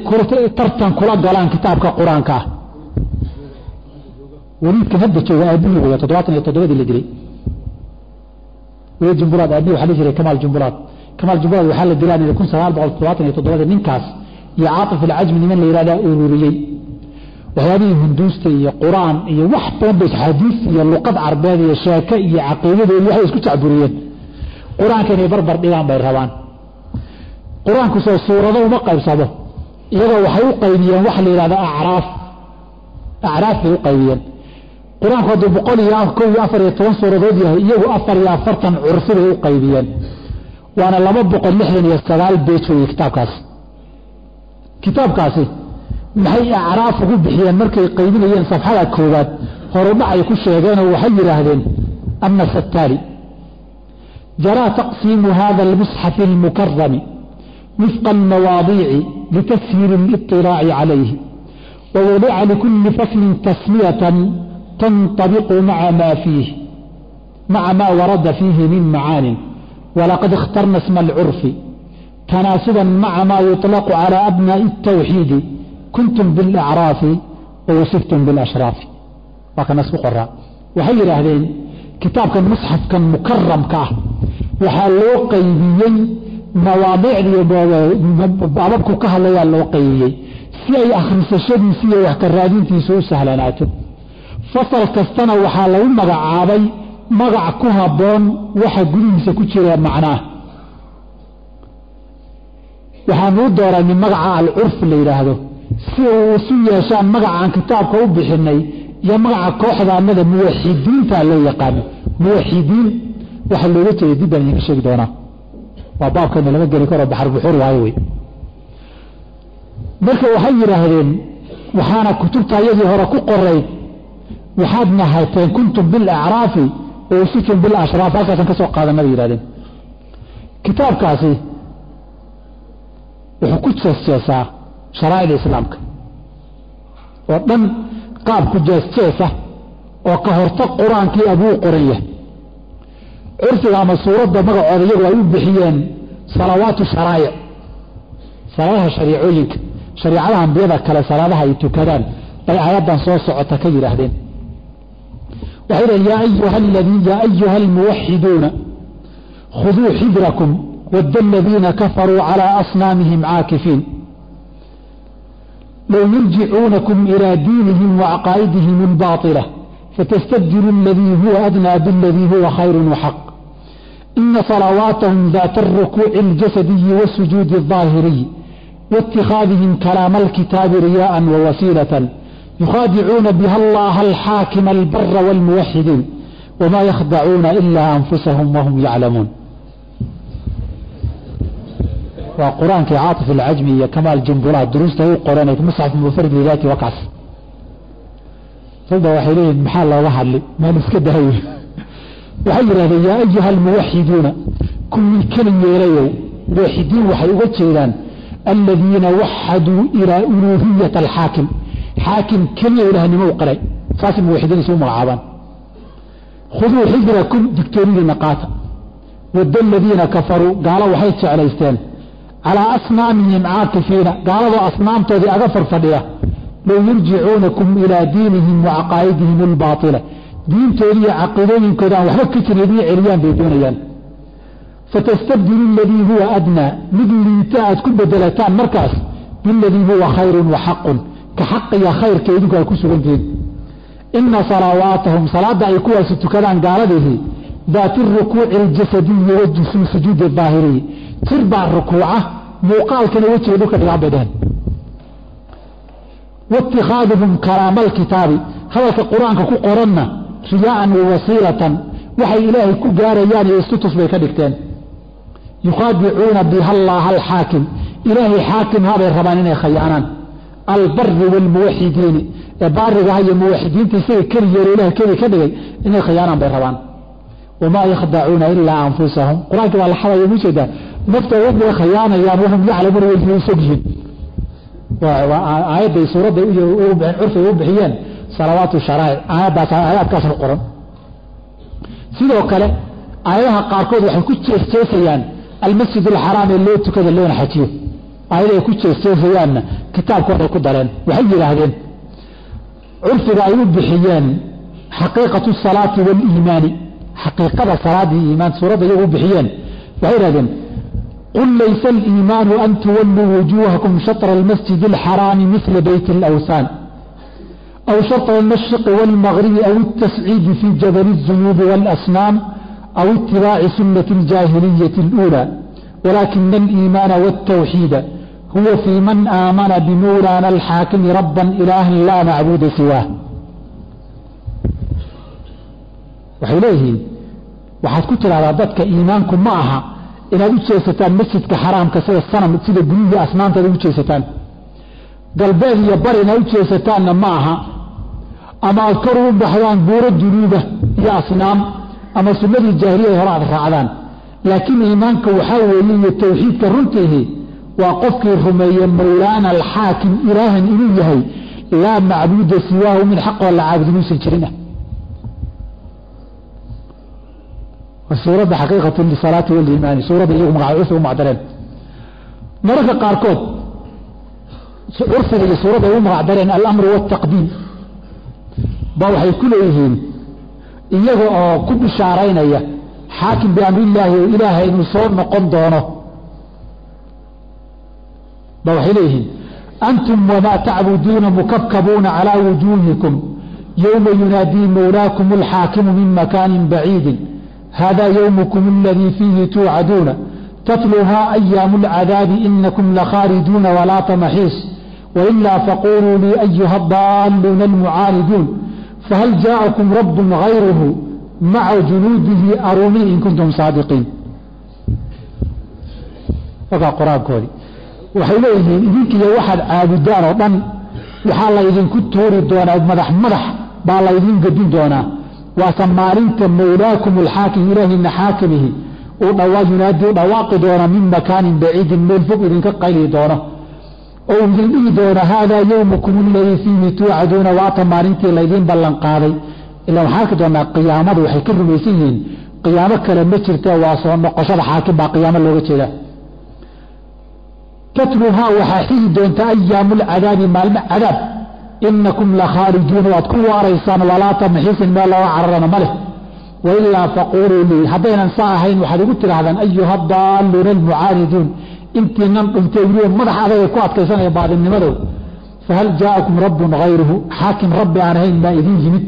[SPEAKER 1] tartan kula galaan kitaabka Qur-aanka ah. Weliidkan hadda jooga aabihii wey, 77-dii la dilay. Weliid Jumbulaad aabihi waxaa la jiray Kamaal Jumbulaad. Kamaal Jumbulaad waxaa la dilaa 1977-dii. Ninkaas iyo Caatif Alcajmi niman la yihahdaa ururiyey waxyaabihii Hinduusta iyo Qur-aan iyo wax badan bay, xadiis iyo luqad Carbeed iyo sheeke iyo caqiidadoodi waxay isku jacburiyeen. Qur-aanka inay barbar dhigaan bay rabaan. Qur-aanku soo suurado uma qaybsamo. Iyagoo waxay u qaybiyeen waxa la yidhahda acraaf. Acraaf bay u qaybiyeen. Qur-aanku hadduu 114 suuradood yahay, iyagu 44 curfi bay u qaybiyeen, waana 269 beej weye kitaabkaasi. Kitaabkaasi maxay acraaf ugu bixiyeen? Markay qaybinayeen, safxada koowaad horudhacay ku sheegeenoo waxay yidhaahdeen: النص التالي جرى تقسيم هذا المصحف المكرم وفق المواضيع لتسهيل الاطلاع عليه، ووضع لكل فصل تسمية تنطبق مع ما ورد فيه من معان، ولقد اخترنا اسم العرف تناسبا مع ما يطلق على أبناء التوحيد: كنتم بالأعراف ووصفتم بالأشراف. Waa ka nasku qoraa. Waxay yidhaahdeen kitaabkan musxafkan mukaramka ah waxaa loo qaybiyey mawaadiicdiiyo baababku ka hadlayaa loo qaybiyey si ay akhrisashadiisi iyo wax ka raadintiisu u sahlanaato. Fasal kastana waxaa lagu magacaabay magac ku habboon waxa gudihiisa ku jira macnaah. Waxaanu u dooranay magaca alcurf la yidhaahdo si uu isu yeeshaan magacaan kitaabka u bixinay iyo magaca kooxda annada muwaxidiinta loo yaqaano. Muwaxidiin waxaa looga jeeday dib baan idinka sheegi doonaa, waa baabkeena lama geli karo, baxar buxuur waayo wey. Marka waxay yidhaahdeen, waxaana kutubta iyadii hore ku qorayd waxaad nahateen كنتم بالأعراف ووصفتم بالأشراف. Halkaasaan ka soo qaadana bay yidhahdeen. Kitaabkaasi wuxuu ku jeesjeesaa sharaa'icda Islaamka oo dhan, qaab ku jeesjeesa oo ka hortag Qur-aankii abuu qoran yahay. Curfiga ama suuradda magacooda iyagu ay u bixiyeen salawaatu sharaa'ic, salaadaha shariicooyinka, shariicadaha ambiyada kale salaadaha ay tukadaan bay aayaddan soo socota ka yidhaahdeen. Waxay dhaheen: يا أيها الموحدون خذوا حذركم، ود الذين كفروا على أصنامهم عاكفين لو يرجعونكم إلى دينهم وعقائدهم الباطلة فتستبدلوا الذي هو أدنى بالذي هو خير وحق. إن صلواتهم ذات الركوع الجسدي والسجود الظاهري. waاtikhaadihim kalaama alkitaabi riyaءan wawasiilatan yukhaadicuuna biha allaha alxaakima albara wاlmuwaxidiin wamaa yakhdacuuna ilaa anfusahum wahum yaclamuun. Waa qur-aankii Caatif alcajmi iyo Kamaal Jumbulaha duruusta u qoran musxaf munfarid lidaati wakaas. Dadba waxay leeyihin maxaa looga hadli, maan iska dahayo. Waxay yidhahdeen yaa ayuha almuwaxiduuna, kuwii keli yeelayow. Muwaxidiin waxay uga jeedaan aladiina waxaduu ilaa uluuhiyata alxaakim, xaakim keliya ilaahnimo u qiray, saasay muwaxidiin isugu magacaabaan. Khuduu xidrakum, digtoonidiina qaata. Wadda aladiina kafaruu, gaalo waxay jeclaysteen calaa asnaamihim caakifiina, gaaladoo asnaamtoodii aga farfadhiya, low yurjicuunakum ilaa diinihim wa caqaa'idihim albaaila, diintoodii iyo caqiidooyinkooda aan waxba ka jirin idiin celiyaan bay doonayaan. Fatastabdilu aladii huwa adnaa, mid liita aad ku bedelataan markaas, biladii huwa khayrun wa xaqun, ka xaqiya khayrka idinku aad ku sugantihiin. Ina salawaatahum, salaadda ay kuwaasi tukadaan gaaladiihii, daati rukuuci aljasadiyi wasujuudi aahiriyi, jir baa rukuuca, muuqaalkana wejiga dhulka dhigaan bay dheheen. Waitikaaduhum kalaama alkitaabi, hadalka qur-aanka ku qoranna, riyaa'an wawasiilatan, waxay ilaahay ku gaarayaan iyo istutus bay ka dhigteen. Yukhaadicuuna biha allaaha alxaakim, ilaahay xaakim habay rabaan inay khayaanaan. Albari waalmuwaxidiini, ee baarigaha iyo muwaxidiinta isaga keli yeelo ilahay keli ka dhigay inay khayaanaan bay rabaan. Wamaa yakhdacuuna ilaa anfusahum, qur-aankii baa la xadaya, mu jeedaa naftooda bay khayaanayaan, wahum yaclamuuna, way sog yihiin. Aayadday suuradda curfiga u bixiyeen salawaatu sharaa'ic, aayaddaas aayaadkaas ku qoran. Sidoo kale aayadaha qaarkood waxay ku jeesjeesayaan almasjid alxaraam ee loo tukada loona xajiyo, aayada ay ku jeesjeesayaanna kitaabkooday ku dareen. Waxay yidhaahdeen curfiga ay u bixiyeen xaqiiqatu salaati waaliimaani, xaqiiqada salaadii iimaan suuradda iyagu u bixiyeen, waxay yidhahdeen qul laysa aliimaanu an tuwalluu wujuuhakum shatra almasjid alxaraami mila beyt alawthaan aw shatra almashriqi waalmagribi aw altasciidi fi jabali الzuyuubi waalasnaam aw itibaaci sunnati aljaahiliyati اluulى walaakina aliimaana wاltawxiida huwa fii man aamana bimawlaana alxaakimi rabban ilaahan laa macbuuda siwaah. Waxay leeyihiin waxaad ku tidhahdaa dadka iimaanku ma aha inaad u jeesataan masjidka xaraamka sida sanam, sida guryihii asnaamta aad ugu jeesataan, galbeed iyo bari inaad u jeesataanna ma aha, ama aad kor ugu baxdaan buuro dunuuba iyo asnaam, ama sunnadii jaahiliyada hore aad raacdaan. Laakiin iimaanka waxaa weeye iyo tawxiidka runtiihi waa qofkii rumeeye mawlaana alxaakim ilaahan inuu yahay, laa macbuuda siwaahu, mid xaqoo la caabudo inuusan jirin ah. Suuradda xaqiiqatu lisalaati waliimaani, suuradda iyagu magaca ugu magacdareen. Mararka qaarkood curfiga iyo suuradda ay ugu magacdareen alamru waltaqdiim ba waxay ku leeyihiin, iyaga oo ku bishaaraynaya xaakim biamrillaahi oo ilaahay inuu soo noqon doono, ba waxay leeyihiin antum wamaa tacbuduuna mukabkabuuna calaa wujuuhikum yowma yunaadii mawlaakum alxaakimu min makaanin baciidin hada ywmkm اladii fiihi tuucaduuna tatluhaa أyaamu اlcadaabi inakum lakhaarijuuna walaa tamaxiis wailaa faquluu lii ayuha adaaluuna almucaaniduun fahal jaaءakum rabb غayruhu maca junuudihi arunii in kuntum saadiqiin. Wakaa qur-aankoodii. Waxay leeyihiin idinkiiyo waxaad caabudaan oo dhan waxaa laydinku tuuri doonaa, madax madax baa laydin gedin doonaa, waase maalinta mawlaakum alxaakim ilaahina xaakimihi uu yunaadi u dhawaaqi doono min makaanin baciidin, meel fog idinka qayli doono oo idin dhihi doono haadaa yowmukum aladii fiihi tuucaduuna, waata maalintii laydiin ballan qaaday. Ilaa waxaan arki doonaa qiyaamadu waxay ka rumaysan yihiin qiyaamo kale ma jirta, waa soo noqoshada xaakim baa qiyaamo looga jeedaa. Tatluhaa waxaa xigi doonta ayaamu lcadaabi, maalmo cadaab, inakum lakhaarijuuna, waad ku waaraysaan, walaa tamxiisin, meel looga cararana ma leh. Wailaa faquluu lii, haddaynan saa ahayn waxaad igu tidhaahdaan ayuha daaluuna almucaaniduun, intiinan dhuntay weliba madax adagay ku adkaysanaya baadinimadow, fahal jaa'akum rabbun hayruhu, xaakim rabbi aan ahayn baa idin yimid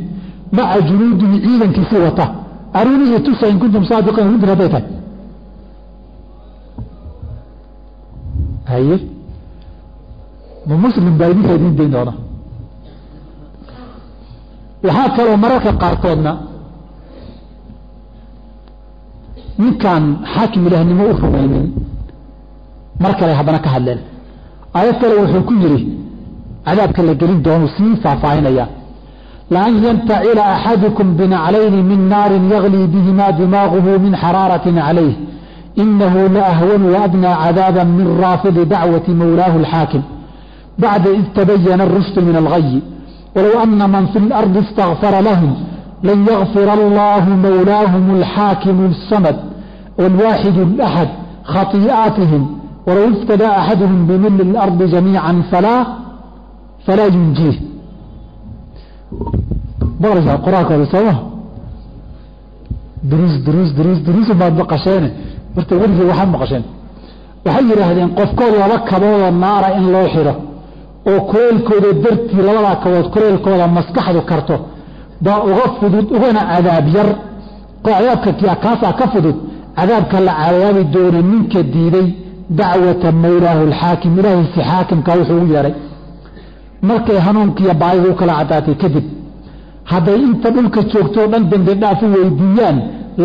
[SPEAKER 1] maca junuudihi ciidankiisii wata, arunihii tusa in kuntum saadiqiin, runtiin hadday tahay. Haye, Ma muslim baa idinka idiin dayn doona? Waxaa kaloo mararka qaarkoodna ninkaan xaakim ilaahnimo u rumaynin mar kale haddana ka hadleen. Aayad kale wuxuu ku yidhi cadaabka la gelin doonu sii faahfaahinaya, laan yantacila axadukum binaclayni min naarin yaglii bihimaa dimaaguhu min xaraaratin calayh inahu la ahwanu waadnaa cadaaba min raafidi dacwati mawlaahu alxaakim bacda id tabayana arushdu min algayi walow ana man fi اlardi istakfara lahum lan yakfir allahu mawlaahum alxaakimu asamad walwaaxidu alaxad khatii'aatihim walow iftadaa axaduhum bimili اlardi jamiica falaa yunjiih. Maqlaysaa qur-aankooda sooma? Duruus duruus duruus duruus baad maqasheene, horta weligii waxaad maqasheen. Waxay yidhaahdeen qofkood laba kaboodoo naara in loo xiro oo kuleylkooda dartii labadaa kabood kuleylkooda maskaxdu karto baa uga fudud ugana cadaab yar, cadaabka kaasaa ka fudud cadaabka la cadaabi doono ninka diiday dacwata mawlaahu alxaakim, ilaahiisi xaakimka wuxuu ugu yeedhay. Markay hanuunkiiyo baadidu u kala caddaatay kadib hadday inta dhulka joogtoo dhan dembi dhaaf u weydiiyaan,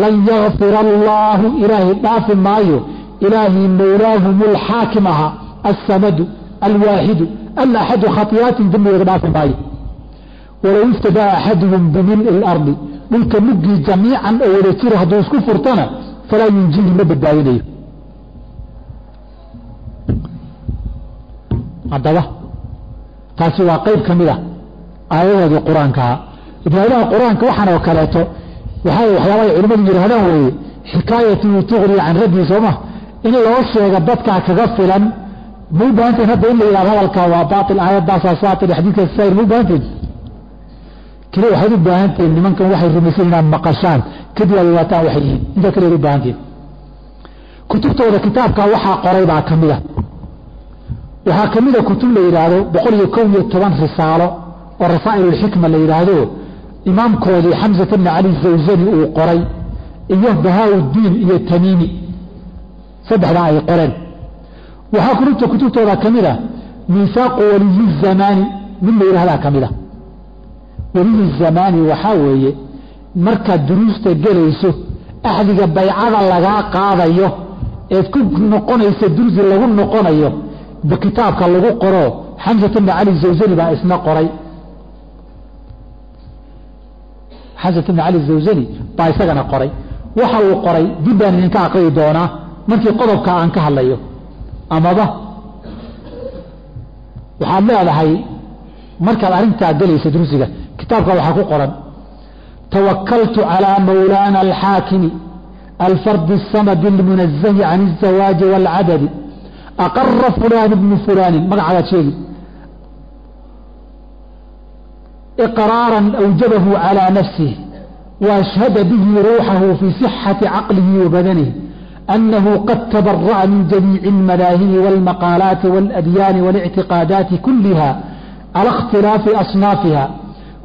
[SPEAKER 1] lan yakfir allaahu, ilaahay dhaafi maayo ilaahii mawlaahum alxaakim ahaa alsamadu alwaaxidu alaxadu khati'aatin dembigooda dhaafi maayo. Walow iftadaa axaduhum bimil'i alardi, dhulka muggii jamiican oo wada jira hadduu isku furtana falaa yunjiihi, ma badbaadinayo. Haddaba taasi waa qayb ka mid a aayadahoodii qur-aankaha. Aayadaha qur-aanka waxaan oo kaleeto waxaa waxyaabahay culimmadu yidhahdaan weeye xikaayatu tuqni can raddi, sooma? In loo sheega dadkaa kaga filan. Ma u baahantahin hadda in la yidhahdo hadalkaa waa baatil, aayadaasaa saatil, xadiidkaas saayir? Ma u baahantahin keli waxaad u baahantihiin nimankan waxay rumaysan inaad maqashaan kadib aad ogaataan waxay yihiin. Intaa kaliyaad u baahantihin. Kutubtooda kitaabkaa waxaa qoray baa ka mid a, waxaa ka mida kutub la yidhaahdo 111 risaalo oo rasaa'ilulxikma la yidhaahdo, imaamkoodii Xamsata bni Cali Zawsani uu qoray iyo Bahaaudiin iyo Tamiimi, saddexdaa ay qoreen. Waxaa kutubta kutubtooda ka mid a miisaaqu waliyi zamaani mid la yidhahdaa ka mid a. Weliyi zamaani waxaa weeye markaad duruusta gelayso axdiga baycada lagaa qaadayo eed ku noqonaysa dursi lagu noqonayo kitaabka lagu qoro, Xamsata bni Cali Zawsani baa isna qoray. Xamsata bni Cali Zawsani baa isagana qoray. Waxa uu qoray dib baan idinka aqriyi doonaa markii qodobka aan ka hadlayo. Amaba waxaad leedahay markaad arrintaa gelaysa dursiga kitaabka waxaa ku qoran tawakaltu calaa mawlaana alxaakimi alfardi asamadi almunazahi can الzawaaji wاlcadadi aqara fulaan bnu fulaanin, magacaadaad sheegi, iqraaran awjabahu calىa nafsih waashhada bihi ruuxahu fii sixati caqlihi wa badanihi أنه قد تبرأ من جميع المذاهب والمقالات والأديان والاعتقادات كلها على اختلاف أصنافها،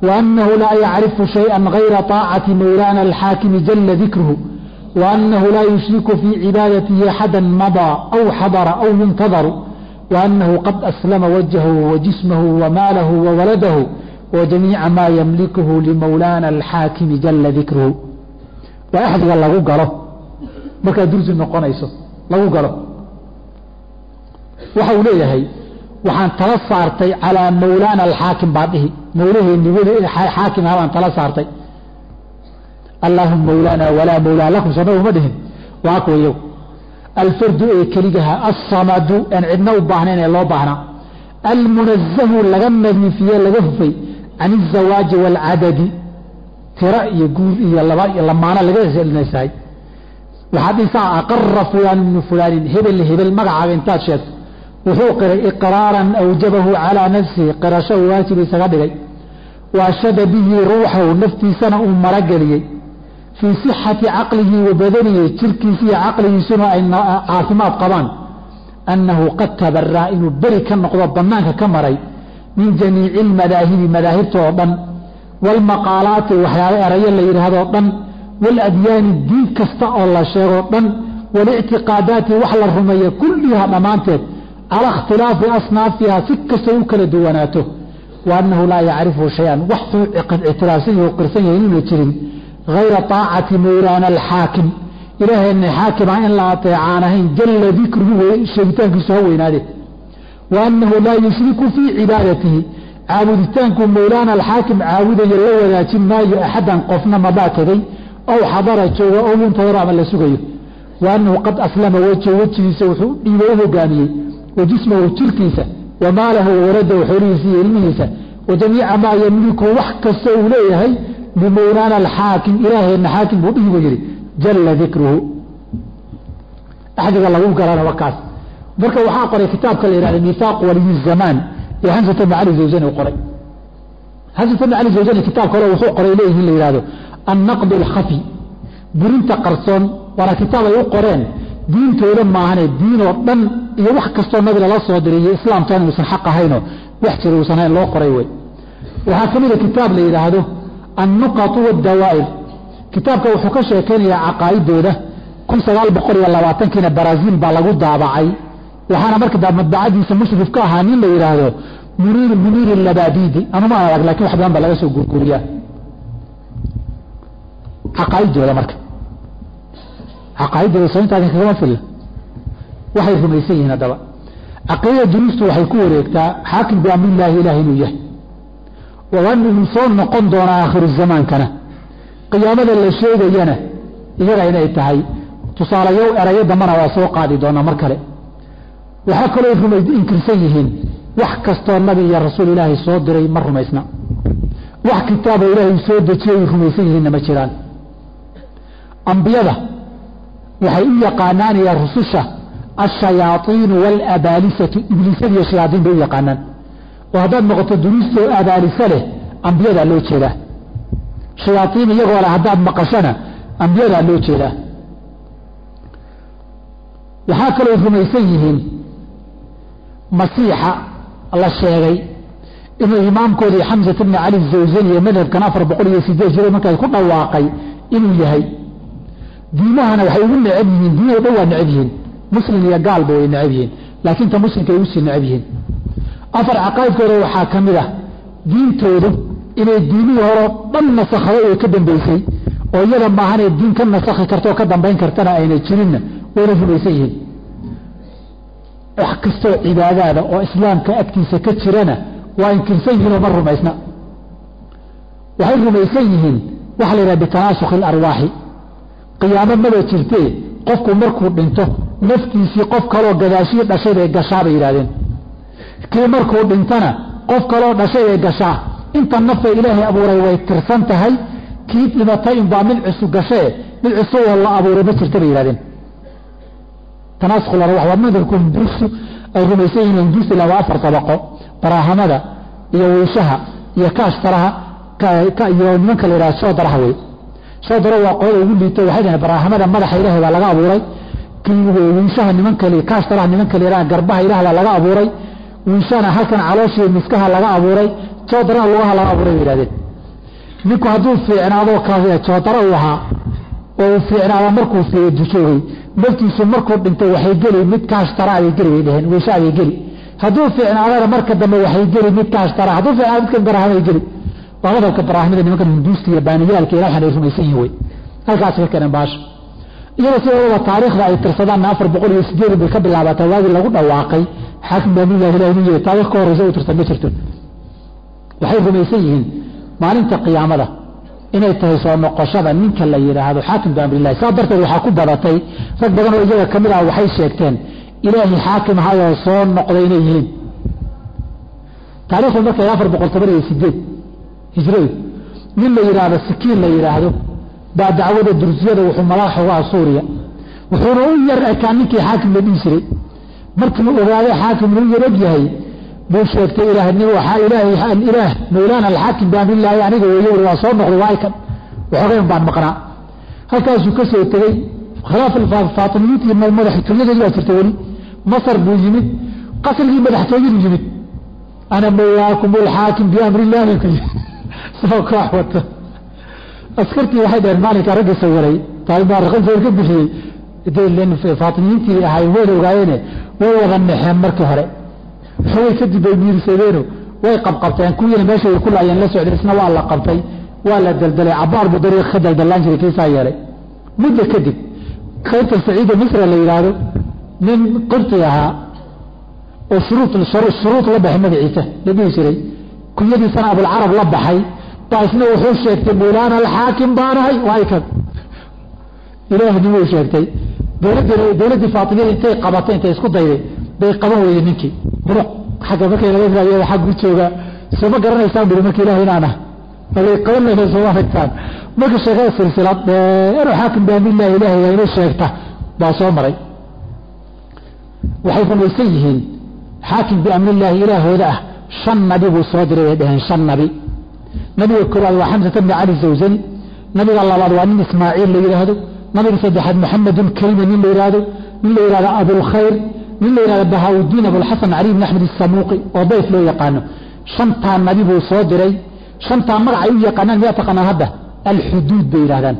[SPEAKER 1] وأنه لا يعرف شيئا غير طاعة مولانا الحاكم جل ذكره، وأنه لا يشرك في عبادته أحدا مضى أو حضر أو ينتظر، وأنه قد أسلم وجهه وجسمه وماله وولده وجميع ما يملكه لمولانا الحاكم جل ذكره. وأحد lagu galo markaad dursi noqonayso lagu galo waxa uu leeyahay waxaan tala saartay calaa mawlaana alxaakim baa dhihi, mawlaheenni weli xaakim ahaa baan tala saartay. Allaahuma mawlaana walaa mawlaa lakum, soo nabigu ma dhihin? Waa kuwa iyagu alfardu ee keligaha, assamadu aan cidna u baahnayn ee loo baahnaa, almunazahu laga nadiifiye laga hufay can izawaaji waalcadadi, tira iyo guur iyo laba lamaana laga nasahay. Waxaad dhisaa aqara fulaan ibnu fulaanin, hebel hebel magacaaga intaad sheegto wuxuu qiray iqraaran awjabahu calaa nafsihi, qirasho uu waajib isaga dhigay, wa ashhada bihi ruuxahu, naftiisana uu marageliyey, fii sixati caqlihi wa badanihi, jirkiisa iyo caqligiisuna ay caafimaad qabaan, annahu qad tabaraa inuu beri ka noqdo bannaanka ka maray min jamiici almadaahibi madaahibta oo dhan, waalmaqaalaati waxyaaba erayo la yidhaahdoo dhan, waaladyaani diin kasta oo la sheegoo dhan, walictiqaadaati wax la rumeeya kulliha dhammaanteed, Calaa ikhtilaafi asnaafiha, si kastoo u kala duwanaato. Wa annahu laa yacrifu shay-an, wax suu ictiraafsan yahi o qirsan yahay inuuna jirin, hayra taacati mawlaana alxaakim, ilaaheenna xaakima in la ateecaan ahayn, jalla dikruhu, sheegitaankiisu ha weynaade. Wa annahu laa yushriku fii cibaadatihi, caabuditaanku mawlaana alxaakim caabudayo la wadaajin maayo axadan qofna, mabaa tegey ow xadara, jooga, ow yuntadaro, ama la sugayo. Wa annahu qad aslama wejhu, wejigiisa wuxuu dhiibay, u hogaamiyey, wa jismahu, jirkiisa, wa maalahu wa waladahu, xoolihiisa iyo ilmihiisa, wa jamiica maa yamliku, wax kasta uu leeyahay, limawlaana alxaakim, ilaaheenna xaakim buu dhihi buu yidhi, jalla dikruhu. Axdiga lagu galana wakaas. Marka waxaa qoray kitaabka la yihahda Miithaaq Waliy Zamaan ee Xamsata bn Cali Zawjani u qoray. Xamsata bn Cali Zawjani kitaab kale wuxuu qoray leeyihiin la yihahdo Annaqd Alkhafi, burinta qarsoon. Waana kitaab ay u qoreen diintooda maahane, diinoo dhan iyo wax kastoo nabi lala soo diray iyo islaamtoona uusan xaq ahaynoo wax jira uusan hayn loo qoray wey. Waxaa ka mida kitaab la yidhaahdo Annuqatu Wadawaa'ir. Kitaabka wuxuu ka sheekaynayaa caqaa'idooda. 1920-kiina Baraasiil baa lagu daabacay. Waxaana marka madbacadiisa mushrif ka ahaa nin la yidhaahdo Muniir Labaabidi. Anuma arag, lakin wax badan baa laga soo gurguriyaa caqaa'idooda. Marka caqaa'idooda soo intaadin kagama filla waxay rumaysan yihiin. Haddaba caqiidada duruustu waxay ku wareegtaa xaakim biamrillaahi, ilaah inuu yahay, waan inuu soo noqon doonaa aakhiru zamaankana, qiyaamada la sheegayana iyaga inay tahay. Tusaalayow erayo dambana waa soo qaadi doonaa mar kale. Waxaa kaloo rumay inkirsan yihiin wax kastoo nabi iyo rasuul ilaahay soo diray ma rumaysna, wax kitaaboo ilaahay soo dejiyay rumaysan yihiinna ma jiraan. Ambiyada waxay u yaqaanaan iyo rususha ashayaaiinu waalabaalisatu, ibliisyada iyo shayaaiin bay u yaqaanaan. Oo haddaad noqoto duruustoo abaalisa leh, ambiyadaa loo jeedaa. Shayaaiin iyagoo leh haddaad maqashana, ambiyadaa loo jeedaa. Waxaa kaloo rumaysan yihiin masiixa la sheegay inuu imaamkoodii Xamsat bni Cali Zawzani ee madhabkan 408 jira markaas ku dhawaaqay inuu yahay. Diimahana waxay ugu neceb yihiin, diimahoo dhan waa neceb yihiin, muslim iyo gaalba way neceb yihiin, laakiin ta muslimka ay usii neceb yihiin. Afar, caqaa'idkooda waxaa ka mid ah diintoodu inay diimihii horeo dhan nasakhday oo ka dambeysay, oo iyada maahanee diin ka nasakhi karta oo ka dambayn kartana ayna jirinna wayna rumaysan yihiin. Wax kastoo cibaadaada oo islaamka agtiisa ka jirana waa inkirsan yihiin oo ma rumaysna. Waxay rumaysan yihiin waxa la yidhaha bitanaasukhi alarwaaxi. Qiyaamo maba jirtee, qofku markuu dhinto naftiisii qof kaloo gadaashii dhashay bay gashaa bay yidhahdeen. Kii markuu dhintana qof kaloo dhashay bay gashaa. Inta nafay ilaahay abuuray way tirsan tahay. Kii dhimatay inbaa mid cusub gashee, mid cusub oo la abuuray ma jirta bay yidhahdeen. Tanaasukh arwaax waa madhabku hinduusu ay rumaysan yihiin. Hinduusta ilaa waa afar tabaqo: barahamada iyo wiishaha iyo kaashtaraha iyo nimanka la yidhahda shoodaraha wey. Shoodara waa qolada ugu liito. Waxay dhaheen barahamada madaxa ilaahay baa laga abuuray, wiishaha nimanka, kaashtaraha nimanka la yidhaha garbaha ilaah baa laga abuuray, wiishana halkan calooshiiyo miskaha laga abuuray, joodarana lugaha laga abuuray bay yihahdeen. Ninku hadduu fiicnaado joodara uu ahaa oo uu fiicnaado markuu joogay, naftiisu markuu dhintay waxay geli mid kaashtara bay geli bay dheheen, wiisha bay geli. Hadduu fiicnaadana marka dambe waxay geli mid kaashtara, hadduu fiicnaado midkan barahamay geli. Waa madhabka barahamida nimankan hinduusta iyo baaniyaalka ila waxaan ay rumaysan yihin wey. Halkaas ka keeneen baasha. Iyada sidoodaba taariikhda ay tirsadaanna 408 bay ka bilaabataa, waagii lagu dhawaaqay xaakim baamillahi ilahi inuu yahay. Taarikh ka horreysa u tirsan ma jirto. Waxay rumaysan yihiin maalinta qiyaamada inay tahay soo noqoshada ninka la yidhaahdo xaakim biamrillahi. Saa darteed waxaa ku badatay rag badan oo iyaga ka mid ah waxay sheegteen ilaahay xaakim ahayoo soo noqday inay yihiin. Taarikhdu markay 418 hijradu, nin la yidhaahdo Sikiin la yidhaahdo baa dacwada dursiyada wuxuu madax uga ah Suuriya, wuxuuna u yar ekaa ninkii xaakim la dhihi jiray. Markii ogaaday xaakim inuu yar og yahay buu sheegtay ilaahnimo. Waxaa ilaahay ilaah mawlaana alxaakim biamrillaahi aniga weeye, wuri waa soo noqday, waa kan waxoogayn baan maqnaa. Halkaasuu ka soo tegey. Khilaaf faatimiyiintii madaxtooyadeedi baa jirta weli. Masar buu yimid, qasrigii madaxtooyadu yimid. "Ana mawlaakum alxaakim biamrillaahi" ku soo koox wata. Askartii waxay dhaheen maalinka raggii sawiray sawir ka bixiyey Faatimiyiintii ahay way ogaayeene, way wada naxeen markii hore. Xogay kadib bay miirsadeeno, way qabqabteen kuwiina meesha way ku laayeen la socdeen. Isna waa la qabtay, waa la daldalay, cabaar buu dariiq ka daldalaan jiray. Kiisaa yeelay muddo kadib qaybta Saciida Misra la yidhaahdo, nin Qibti ahaa oo Shuruud la baxay, magaciisa la dhihi jiray, kunyadiisana Abulcarab la baxay, baa isna wuxuu sheegtay mawlaana alxaakim baanahay. Waa kan ilaahnimuu sheegtay. Dowladdii Faatimiyada intay qabatay, intay isku dayday bay qaban weyday. Ninkii buruq xagga markay laga raadiyada xaggu joogaa, soo ma garanaysaan buri marka ilaah inaan ah balay qaban layna, sooma aragtaan? Marka sheekada silsilad dheer oo xaakim biamrillahi ilaahay waa inuu sheegta baa soo maray. Waxay rumaysan yihiin xaakim biamrillaahi ilaahooda ah 5 nabi buu soo diray, bay dhaheen. 5 nabi. Nabiga koowaad waa Xamsata bni Cali Zawsani, nabiga labaad waa nin Ismaaciil la yidhaahdo, nabiga saddexaad Maxamedun Karima nin la yidhaahdo, nin la yidhahdo Abulkhayr, nin la yidhahdo Bahaaudiin Abulxasan Cali bn Axmed Isamuuqi oo dayf loo yaqaano. 5taa nabi buu soo diray. 5taa magacay u yaqaanaan miyaa taqaanaan? Hadda alxuduud bay yidhahdaan.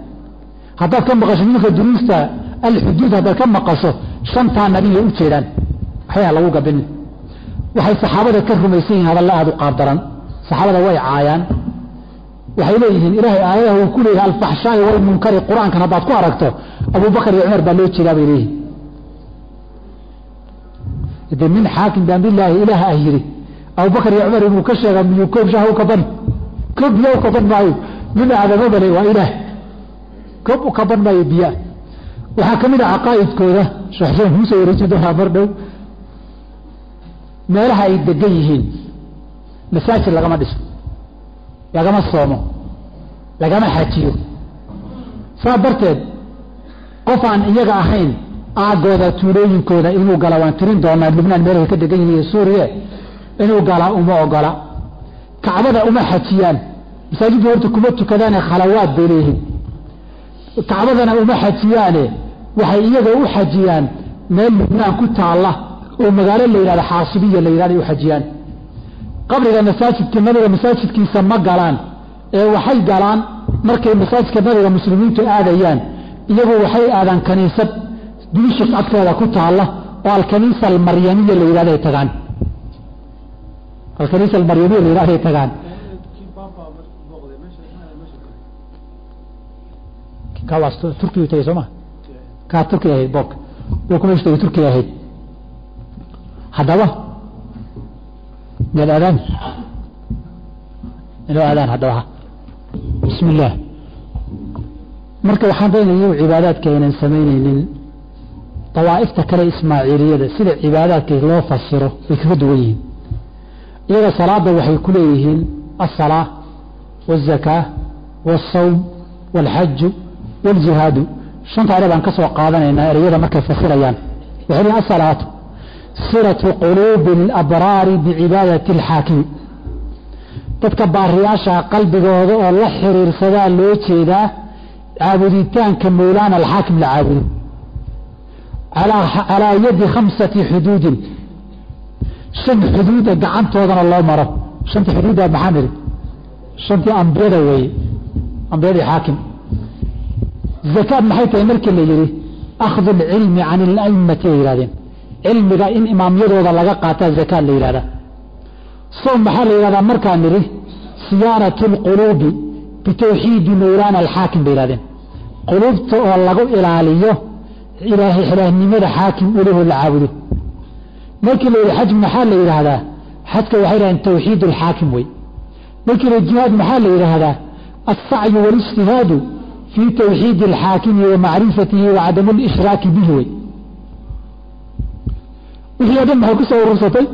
[SPEAKER 1] Haddaad ka maqasho nimanka duruusta alxuduud, haddaad ka maqasho, 5taa nabiyay u jeedaan. Waxbaa lagu gabin. Waxay saxaabada ka rumaysan yihiin hadalla aada u qaabdaran. Saxaabada way caayaan. Waxay leeyihiin ilaahay aayadaha uu ku leeyahay alfaxshaai walmunkari qur-aankan haddaad ku aragto, Abubakar iyo Cumar baa loo jeedaa, bay leeyihin. De nin xaakim biamrillaahi ilaah ah yidhi Abubakar iyo Cumar inuu ka sheega, miyuu koob shaha u kaban? Koob biya u kaban maayo. Nin aadama bale waa ilaah, koob u kaban maayo biyaa. Waxaa ka mid a caqaa'idkooda sheekh kuu soo wareejin doonaa mar dhow. Meelaha ay degan yihiin masaajid lagama dhiso, lagama soomo, lagama xajiyo. Saa darteed qof aan iyaga ahayn aagooda, tuulooyinkooda inuu gala, waan tirin doonaa Lubnaan meelahay ka degan yihiin iyo Suuriye, inuu galaa uma ogola. Kacbada uma xajiyaan. Masaajidda horta kuma tukadaane, khalawaad bay leeyihiin. Kacbadana uma xajiyaane, waxay iyaga u xajiyaan meel Lubnaan ku taalla oo magaalo la yidhahdo Xaasibiya la yidhahdo ay u xajiyaan. Qabriga masaajidka nabiga, masaajidkiisa ma galaan, ee waxay galaan markay masaajidka nabiga muslimiintu aadayaan, iyagu waxay aadaan kaniisad Dimashik agteeda ku taalla oo Alkaniisa Almaryamiya la yidhahdo ay tagaan. Alkaniisa Almaryamiya la yidhahdo ay tagaan. Kawaas Turkiyu tagay sooma? Kaa Turkiya ahayd boobka uu kuma tagay, Turkiya ahayd. Haddaba miyaad aadaan inoo aadaan? Haddaba bismi illaah. Marka waxaan daynaya iyagu cibaadaadka aynan samaynaynin dawaa'ifta kale ismaaciiliyada, sida cibaadaadka loo fasiro way kaga duwan yihiin. Iyaga salaada waxay ku leeyihiin alsalaa waالzakaa waالsawm wاlxaju wاljihaadu. 5ta ere baan ka soo qaadanaynaa ereyada markay fasirayaan. Waxay leeyihin asalaatu silatu quluubi اlabraari bicibaadati اlxaakimi. Dadka baariyaasha qalbigooda oo la xiriirsadaa loo jeedaa caabuditaanka mawlaana alxaakim la caabudo calaa yadi 5 xuduudin, 5 xuduuda gacantoodana loo maro. 5ta xuduudda maxaa nidhi? 5tii ambiyada weeye, ambiyadii xaakim. Zakaad maxay tahay markii la yidhi? Akhdu alcilmi can ala'immati bay yihahdeen. Cilmiga in imaamyadooda laga qaataa zakaad la yidhahdaa. Soom maxaa la yidhahdaa markaa nidhi? Siyaanatu alquluubi bitawxiidi mawlaana alxaakim bay yihahdeen. Quluubta oo lagu ilaaliyo ilaahay ilaahnimada xaakim uleho la caabudo. Markii la yidhi xaj maxaa la yidhaahdaa? Xajka waxay yidhahdeen tawxiid alxaakim wey. Markii la jihaad maxaa la yidhaahdaa? Alsacyu waاlijtihaadu fii tawxiidi alxaakimi wa macrifatihi wa cadamu lishraaki bihi wey. Wixii o dhan maxay ku soo urursatay?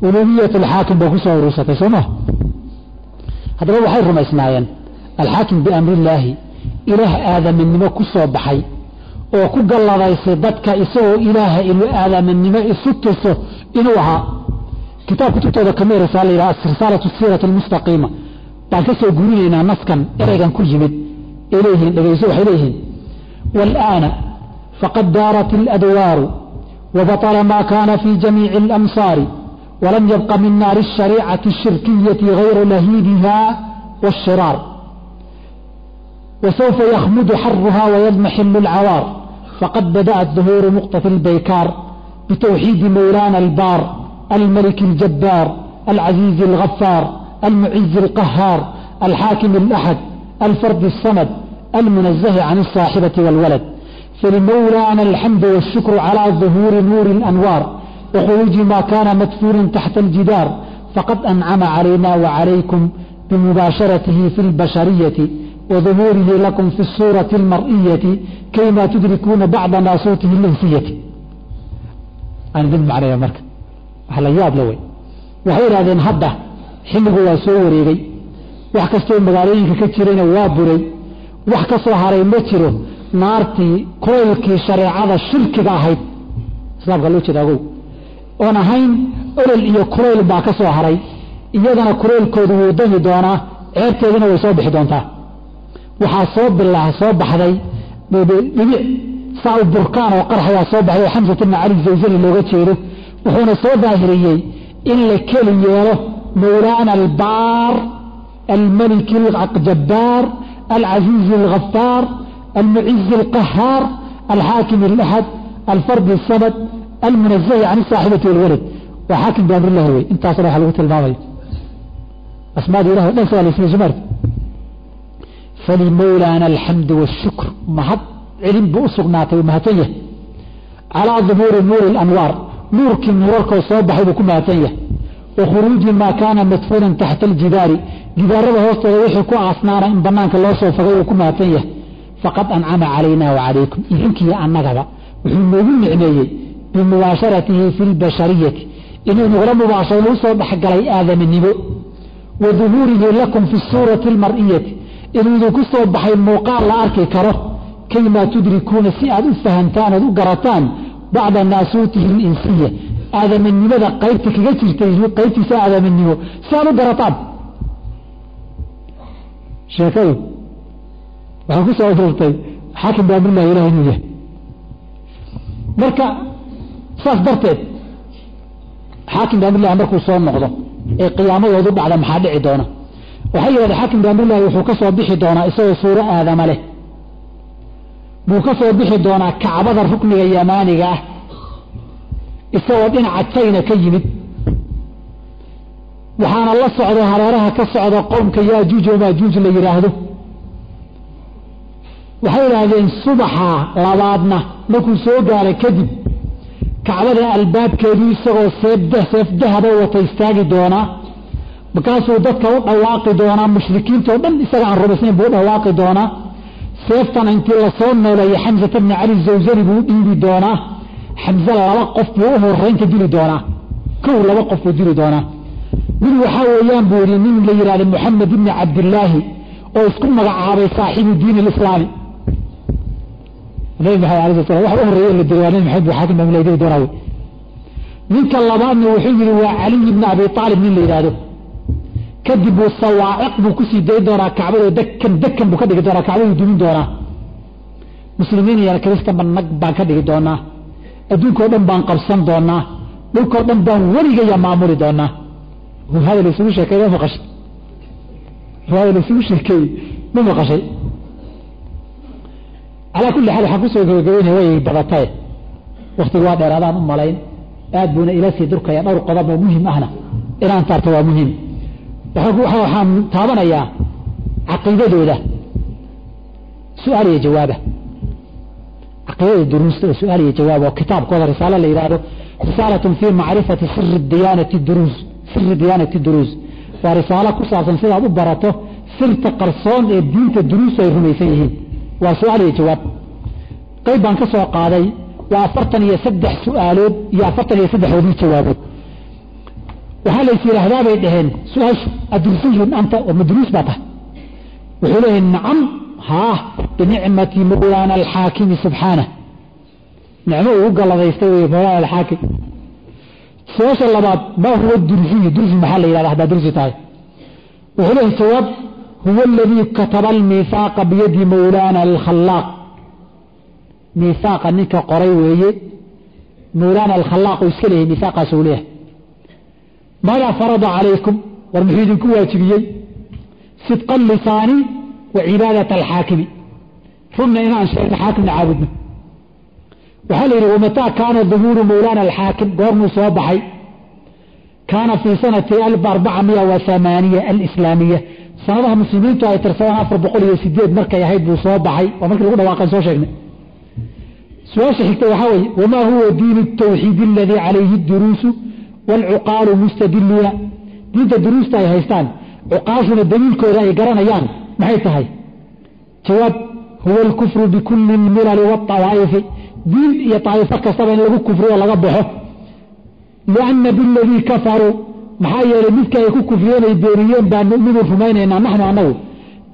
[SPEAKER 1] Uluhiyat alxaakim bay ku soo urursatay, soo ma? Haddaba waxay rumaysnaayeen alxaakim biamrillaahi ilaah aadaminimo ku soo baxay oo ku galladaysay dadka isagoo ilaaha inuu aadaminimo isu tuso inuu ahaa. Kitaab kutubtooda kamid risaala la yidhaha risaalatu siirati almustaqiima baan ka soo gurinaynaa naskan ereygan ku yimid ay leeyihiin. Dhegeyso, waxay leeyihiin: wاlآana faqad daarat اladwaaru وبطل ما كان في جميع الأمصار، ولم يبق من نار الشريعة الشركية غير لهيبها والشرار. Wasawfa yakhmudu xaruha wayadmaxilu alcawaar, faqad bada'at duhuuru muqtafi albaykaar bitawxiidi mawlaana albaar almaliki aljabbaar alcaziizi alghafaar almucizi alqahaar alxaakim alaxad alfardi alsamad almunazahi can alsaaxibati waalwalad. فلمولانا الحمد والشكر على ظهور نور الأنوار وخروج ما كان مدفونا تحت الجدار، فقد أنعم علينا وعليكم بمباشرته في البشرية وظهوره لكم في الصورة المرئية كيما تدركون بعض ناصوته الإنسية. أنا ذنب عليها مركب waxaa la yaab la wey. Waxay yidhahdeen hadda xilligu waa soo wareegay, wax kastoo magaalooyinka ka jirayna waa buray, wax ka soo haray ma jiro. Naartii kulaylkii shareecada shirkiga ahayd, islaamka loo jeeda agow, oon ahayn olol iyo kulayl baa ka soo haray, iyadana kulaylkoodu wuu dami doonaa, ceebteeduna way soo bixi doontaa. Waxaa soo bilaa soo baxday dhibic saa u burkaan oo qarxayaa soo baxday oo Xamsat ibni Cali Zawsani looga jeedo, wuxuuna soo daahiriyey in la keli yeelo mawlaana albaar almaliki aljabbaar alcaziizi alghafaar almucizi alqahaar alxaakim alaxad alfardi asamad almunazahi can asaaxibati walwalad. Waa xaakim biamrillahi wey. Intaasna waxa lagu tilmaamayo asmaada ilah o dhan sidaa la ismiye somaarti. Falimawlaana alxamdu waashukr, mahad celin buu u sugnaatay, uu mahadsan yahay. Calaa duhuuri nuuri alanwaar, nuurkii nuurarkoo soo baxay buu ku mahadsan yahay. Wa khuruuji maa kaana madfuunan taxta aljidaari, gidaarada hoostooda wixii ku aasnaana in banaanka loo soo fogay uu ku mahadsan yahay. Faqad ancama calayna wacalaykum, idinkiiyo annagaba wuxuu noogu nicmeeyey bimubaasharatihi fi lbashariyati, inuu nagula mubaasharo nagu soo dhexgalay aadaminimo, wa duhuurihi lakum fi suurati almar'iyati, inuu idinku soo baxay muuqaal la arki karo, kaymaa tudrikuuna, si aad u fahantaan ood u garataan bacda naasuutihi alinsiya, aadaminimada qaybta kaga jirtay, qaybtiisa aadaminimo si aad u garataan. Sheekadu waxaa ku soo ururtay xaakim biamrillahi ilahi inuu yahay. Marka saas darteed xaakim biamrillahi markuu soo noqdo ee qiyaamadoodu dhacda maxaa dhici doona? Waxay yidhahdeen xaakim biamrillahi wuxuu ka soo bixi doonaa isagoo suuro aadama leh buu ka soo bixi doonaa kacbada rukniga yamaaniga ah, isagoo dhinaca China ka yimid, waxaana la socda hareeraha ka socda qowmka Yaajuuj oo Maajuuj la yidhaahdo. Waxay yidhaahdeen subaxa labaadna markuu soo gaaray kadib kacbada albaabkeedu isagoo seef dahaba wata istaagi doonaa, markaasuu dadka u dhawaaqi doonaa, mushrikiintao dhan isaga aan rumaysnayn buu u dhawaaqi doonaa. Seeftan intii lasoo nooleeyey Xamsata bni Cali Zawsani buu u dhiibi doonaa. Xamse laba qof buu u horeynta dili doonaa, kow laba qof buu dili doonaa. Mid waxaa weeyaan buu yidhi nin la yidhahda Moxamed ibni Cabdillaahi oo isku magacaabay saaxibu diin alislaami. Nabi Maxamed alayhi salam waxa u horreeyay in la dilo waa Nabi Maxamed buu xaakim baa dili doonaa wey. Ninka labaadna wuxuu yidhi waa Caliy ibni Abi Aalib nin la yidhaahdo. Kadib buu sawaaciq buu kusii dayn doonaa kacbadoo dekan dekan buu ka dhigi doonaa, kacbaduu dumin doonaa. Muslimiin iyo kiristanba nag baan ka dhigi doonaa, adduunkao dhan baan qabsan doonaa, dhulkao dhan baan weligaya maamuli doonaa. Hadal isugu sheekey ma maqashay? Hadal isugu sheekeeyey ma maqashay? Calaa kulli xaal waxaan kusoo gabagabeynaya way badataye, waktigu waa dheeraadaan u malayn, aad buuna ila sii durkaya. Dhowr qodob oo muhim ahna inaan taabto waa muhiim. Waxaan taabanayaa caqiidadooda su-aal iyo jawaaba, caqiidada duruusta oo su-aal iyo jawaab oo kitaabkooda risaalo la yidhaahdo risaalatun fii macrifati siri diyaanati duruus, siri diyaanati duruus. Waa risaalo ku saabsan sidaad u barato sirta qarsoon ee diinta duruustu ay rumaysan yihiin. Waa su-aal iyo jawaab. Qayb baan ka soo qaaday, waa 43 su-aalood iyo 43doodii jawaabood. Waxaa lays yidhaahdaa bay dhaheen su-aashu adrusiyun anta oo madruus baa tahay? Wuxuu leeyahay nacam, haah, binicmati mawlaana alxaakimi subxaanah, nicmo uu galladaystay wey mawlaana alxaakim. Su-aasha labaad, maa huwa dursiyu? Dursi maxaa la yidhahda haddaad dursi tahay? Wuxuu leeyahay jawaab, huwa aladii kataba almiihaaqa biyadi mawlaana alkhallaaq, miihaaqa ninka qoray weeye mawlaana alkhallaaq uu iska leeyahay miihaaqaas uu leeyahay. Maadaa farada calaykum? War muxuu idinku waajibiyey? Sidqa lisaani Wa cibaadata alxaakimi, runna inaan sheegno xaakimna caabudno. Waxaa la yidhi wamataa kaana duhuuru mawlaana alxaakim, goormuu soo baxay? Kaana fii sanati 1408 alislaamiya, sanadaha muslimiintu ay tirsadaan 408 markay ahayd buu soo baxay. Waa markii lagu dhawaaqan soo sheegnay. Su-aasha xigta waxaa weeye wamaa huwa diinu tawxiid aladii calayhi duruusu waalcuqaalu mustadiluuna, diinta duruusta ay haystaan cuqaashuna daliilkooda ay garanayaan maxay tahay? Jawaab, huwa alkufru bikulli almilali waatawaa'ifi, diin iyo taa'ifo kastaba in lagu kufriyo laga baxo. Lianna biladii kafaruu, maxaa yeelay midka ay ku kufriyeen ay beeniyeen baa nu'minu rumaynaynaa naxnu annagu,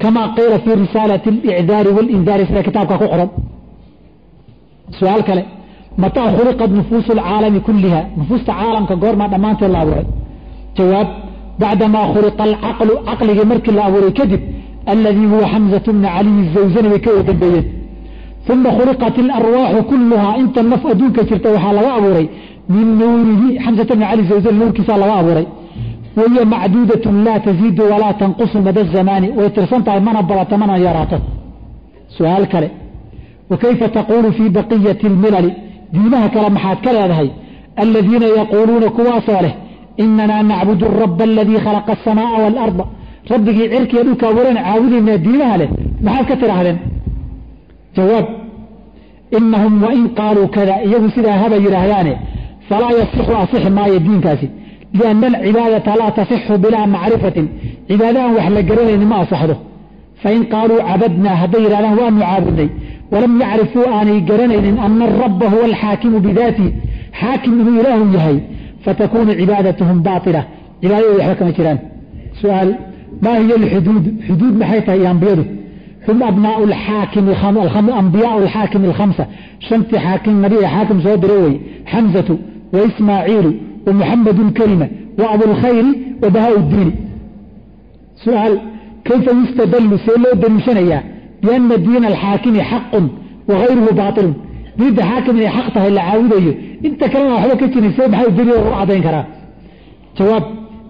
[SPEAKER 1] kamaa qiila fii risaalati alicdaari waalindaari, sida kitaabka ku qoran. Su-aal kale, mataa khuliqat nufuusu alcaalami kulliha, nufuusta caalamka goormaa dhammaanteed la abuuray? Jawaab, bacdamaa khuliqa alcaqlu, caqligii markii la abuuray kadib, aladii huwa xamzatu bna caliy zawzani bay ka wada dambeeyeen. Uma khuliqat alarwaaxu kulluhaa, inta naf adduunka jirta waxaa laga abuuray min nuurihi, xamzata bna cali zawzani nuurkiisaa laga abuuray. Wahiya macduudatun laa taziidu walaa tanqusu mada zamaani, way tirsan tahay mana badato mana yaraato. Su-aal kale, wakayfa taquulu fii baqiyati almilali, diimaha kale maxaad ka leedahay? Aladiina yaquuluuna, kuwaasoo leh inanaa nacbudu arabba aladii khalaqa asamaaa waalarda, rabbigii cirkiiyo dhulka abuurana caabudaynaa, diimaha leh maxaad ka tidhaahdeen? Jawaab, inahum wain qaaluu kada, iyagu sidaa haba yidhaahdaane, falaa yasixu, asixi maayo diinkaasi, lianna alcibaadata laa tasixu bilaa macrifatin, cibaadahan wax la garanayni ma asaxdo. Fain qaaluu cabadnaa, hadday yidhahdaan waanu caabudnay, walam yacrifuu aanay garanaynin ana arabba huwa alxaakimu bidaatihi, xaakim inuu ilaahu yahay, fatakuunu cibaadatuhum baatila, cibaadadooda waxba kama jiraan. Su-aal, maa hiya alxuduud, xuduud maxay tahay? Iyo ambiyadu hum abnaau alxaakimi, ambiyaau alxaakimi alkhamsa, shantii xaakim nabi ee xaakim soo diray wey, xamzatu wa ismaaciilu wa muxamedu lkalima wa abulkhayri wa bahaa ddiini. Su-aal, kayfa yustadallu, see loo daliishanayaa biana diina alxaakimi xaqun wagayruhu baatilun, diinta xaakim inay xaq tahay la caabudayo, inta kalena waxba ka jirin, see maxay daliil ugu cadayn karaa? Jawaab,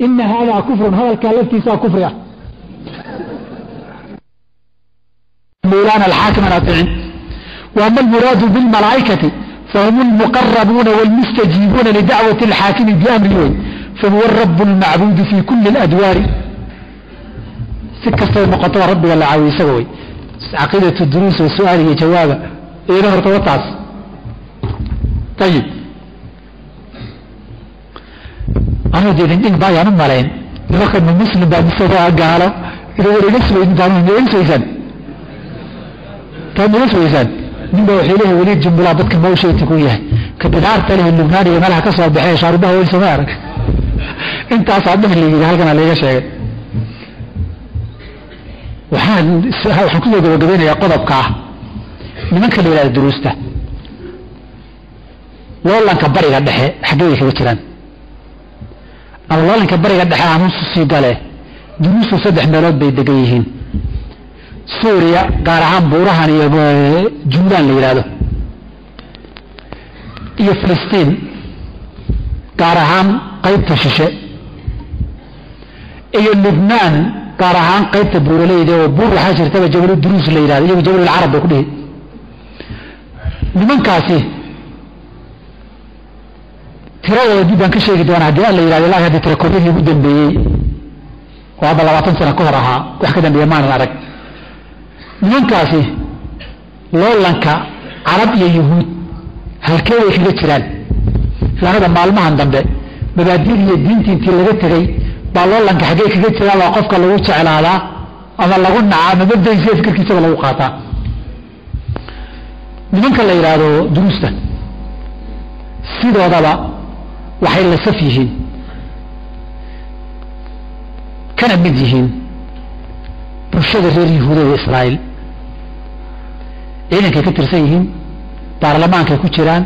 [SPEAKER 1] ina haadaa kufrun, hadalkaa laftiisaa kufri ah. Mawlaana alxaakim aan aticin. Wa ama almuraadu bilmalaa'ikati fahum almuqarabuuna waalmustajiibuuna lidacwati alxaakimi biamri wey, fahuwa arabu almacbuudu fii kuli aladwaari, si kastay noqotoba rabbiga la caawiyo isaga wey. Caqiidatu duruus wa su-aal iyo jawaaba iyana horta wataas. Ayib, anuu idin dhig baayaan u malayn nimankan muslim baa mise waa gaalo, inuu iga sugaysaan taa iga sugaysaan. Ninba wuxuu leeyahay weli jumbulaa dadka mawsheeti ku yahay ka bidaarta leh Lubnaan iyo meelaha ka soo baxay shaarubaha weyn soo arag, intaasaa dheh la yidhi, halkana layga sheegay. Waxaan kusoo gabagabeynayaa qodobka ah nimanka la yidhahda duruusta loolanka bariga dhexe xaggee bay kaga jiraan, ama loolanka bariga dhexe aanusu sii gale. Duruustu saddex meelood bay degan yihiin, Suuriya gaar ahaan buurahan iyo Juulaan la yidhaahdo, iyo Filistiin gaar ahaan qaybta shishe, iyo Lubnaan gaar ahaan qaybta buuraleyda oo buur waxaa jirtaba jabalu duruus la yidhahdo, iyagu jabalulcarab bay ku dhihi. Nimankaasi tiradooda dib baan ka sheegi doonaa haddii alla yidhahdo, ilahi haddii tira koryadii ugu dambeeyey oo hadda 20 sano ka hor ahaa, wax ka dambeeya maanan arag. Nimankaasi loolanka carab iyo yuhuud halkee way kaga jiraan? Ilaanada maalmahan dambe mabaadiid iyo diintii intii laga tegey baa loolanka xaggee kaga jiraan, waa qofka lagu jeclaadaa ama lagu nacaa ama mabdaiisa fikirkiisaba lagu qaataa. Nimanka la yidhaahdo duruusta sidoodaba waxay la saf yihiin kana mid yihiin bulshada reer yuhuudada Israa'iil, ciidankay ka tirsan yihiin, baarlamaankay ku jiraan.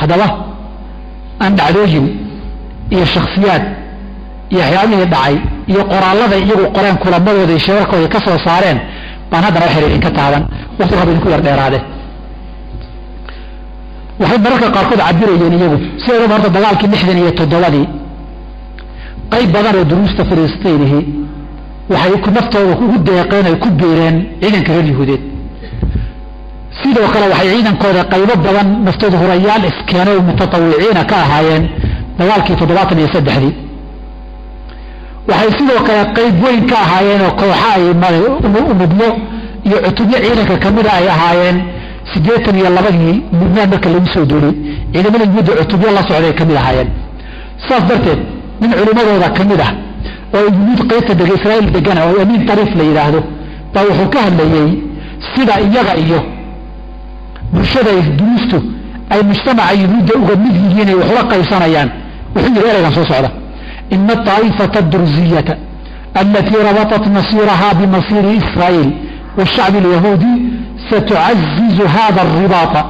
[SPEAKER 1] Haddaba aan dhacdooyin iyo shakhsiyaad iyo waxyaabihii dhacay iyo qoraallada iyagu qoreen kulamadooda iyo shirarkooda ka soo saareen baan haddana waxyar idinka taaban, waqtigu haba idinku yar dheeraade. Waxay mararka qaarkood cabirayeen iyagu sideedaba horta dagaalkii 67-dii qayb badan oo duruusta Filistiinihi Waxay naftooda ugu deeqeen ay ku biireen ciidanka reer Yuhuudeed. Sidoo kale waxay ciidankooda qaybo badan naftooda hurayaal iskeenay oo mutatawiciina ka ahaayeen dagaalkii 73-dii. Waxay sidoo kale qayb weyn ka ahaayeen oo kooxa ay unugyo iyo cutubyo ciidanka kamida ay ahaayeen 82-dii Lubnaan marka lagu soo duulay, ciidamada Yuhuudda cutubyo la socday kamid ahaayeen. Saas darteed nin culimmadooda ka mid ah oo Yuhuud qaybta dega Israa'iil degana oo Amiin Tariif la yidhaahdo baa wuxuu ka hadlayey sida iyaga iyo bulshada duruustu ay mujtamaca Yuhuudda uga mid yihiin ay wax ula qaybsanayaan. Wuxuu yidhi ereygan soo socda: ina aطaa'ifata adurziyata alatii rabatat masiiraha bimasiiri Israa'iil washacbi alyahuudi satucazizu hada alribaata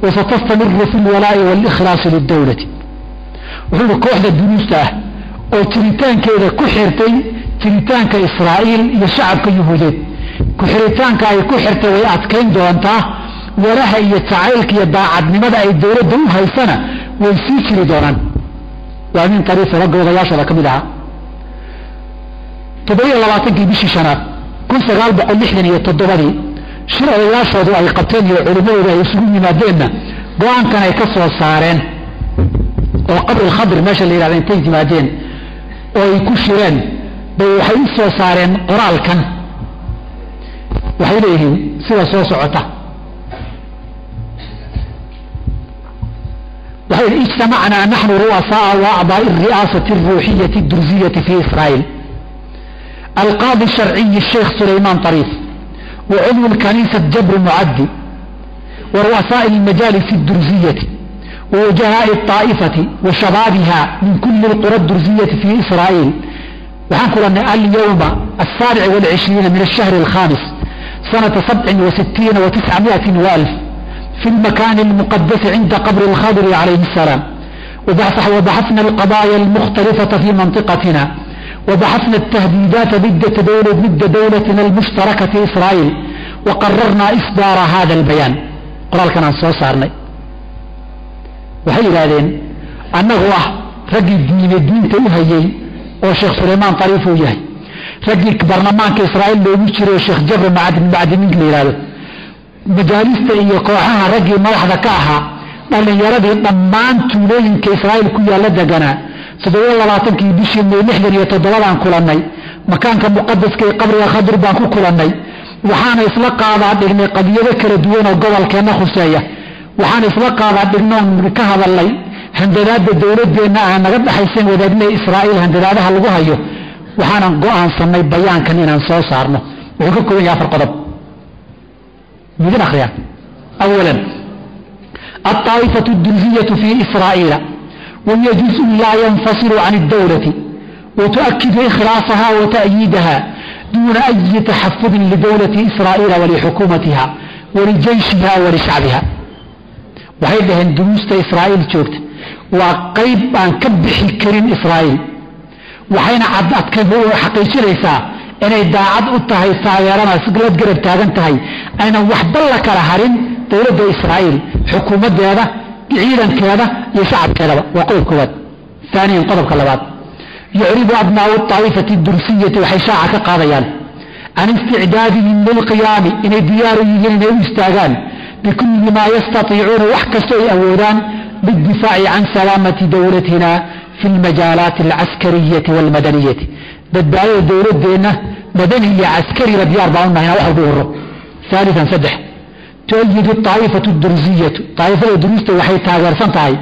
[SPEAKER 1] wasatastamiru fi lwalaa'i walikhlaasi lidowlati. Wuxuu yihi kooxda duruusta ah oo jiritaankeeda ku xirtay jiritaanka Israa'iil iyo shacabka Yuhuudeed, ku xiritaanka ay ku xirtay way adkayn doontaa, walaha iyo jacaylka iyo daacadnimada ay dowladda u haysana way sii jiri doonaan. Waa nin Tariifa ragga odayaashooda ka mid ahaa. 27-kii bishii shanaad 1967-dii shir odayaashoodu ay qabteen iyo culimmadoodu ay isugu yimaadeenna go-aankan ay ka soo saareen oo qabri Khadr meesha la yidhahda intay yimaadeen oo ay ku shireen bay waxay u soo saareen qoraalkan. Waxay leeyihiin sida soo socota: waxay yihi ijtamacnaa naxnu ru'asaaa wa acdaa'i alri'aasati alruuxiyati addurziyati fi Israa'iil, alqaadi sharciyi الsheikh Sulaymaan Tariif wa cudwu lkaniisat Jabr Mucaddi wa ru'asaa'i almajaalis addurziyati wa wujahaa'i الطaa'ifati wa shabaabiha min kuli alqura addurziyati fi Israa'iil. Waxaan kulannay alyawma 27 min الشhهر الخامس سنة 967 و900 في المكان المقدس عند قبر الخضر عليه السلام، وبحثنا القضايا المختلفة في منطقتنا، وبحثنا التهديدات ضد دولتنا المشتركة إسرائيل، وقررنا إصدار هذا البيان. Qoraalkan aan soo saarnay waxay yidhaahdeen annagu ah raggii diine diinta u hayey oo Sheekh Sulaymaan Tariif uu yahay, raggii baarlamaanka Israa'iil loogu jiray oo Sheekh Jabr Macdin la yidhahdo, majaalista iyo kooxaha raggii madaxda ka ahaa, dhallinyaradii dhammaan tuulooyinka Israa'iil ku yaalla deganaa, 27-kii bishii May 67-daan kulannay makaanka muqadaska ee qabriga Khadir baan ku kulannay. Waxaana isla qaadaa dhignay qadiyado kala duwan oo gobolkeenna khuseeya. Waxaan isla qaadaa dhignoon ka hadalnay handadaadda dowladdeenna aan naga dhexaysan wadaagnay Israa'iil, handadaadaha lagu hayo. Waxaanan go'aansannay bayaankan inaan soo saarno. Wuxuu ka kooban yahay afar qodob, midin akhriya. أولا، الطائفة الدرزية في إسرائيل وهي جزء لا ينفصل عن الدولة، وتؤكد إخلاصها وتأييدها دون أي تحفظ لدولة إسرائيل ولحكومتها ولجيشها ولشعبها. Waxay dhaheen duruusta Israa'iil joogta waa qayb aan ka bixi karin Israa'iil, waxayna xaqiijinaysaa inay daacad u tahay, taageerana la garab taagan tahay, aynan waxba la kala harin dowladda Israa'iil, xukuumaddeeda, ciidankeeda iyo shacabkeedaba. Waa qodob koowaad. ثانيا, qodobka labaad, يعرب أبناء الطائفة الدرسية waxay shaaca ka qaadayaan عن استعدادهم للقيام inay diyaaru yihiin inay u istaagaan بكل ما يستطيعون wax kastoo ay awoodaan للدفاع عن سلامة دولتنا في المجالات العسكرية والمدنية. Badbaadada dowladeenna madani iyo caskariba diyaar baan unahay inaan wax walba hurro. ثالثا, saddex, تؤيد الطائفة الدرزية طائفada duruusta waxay taageersan tahay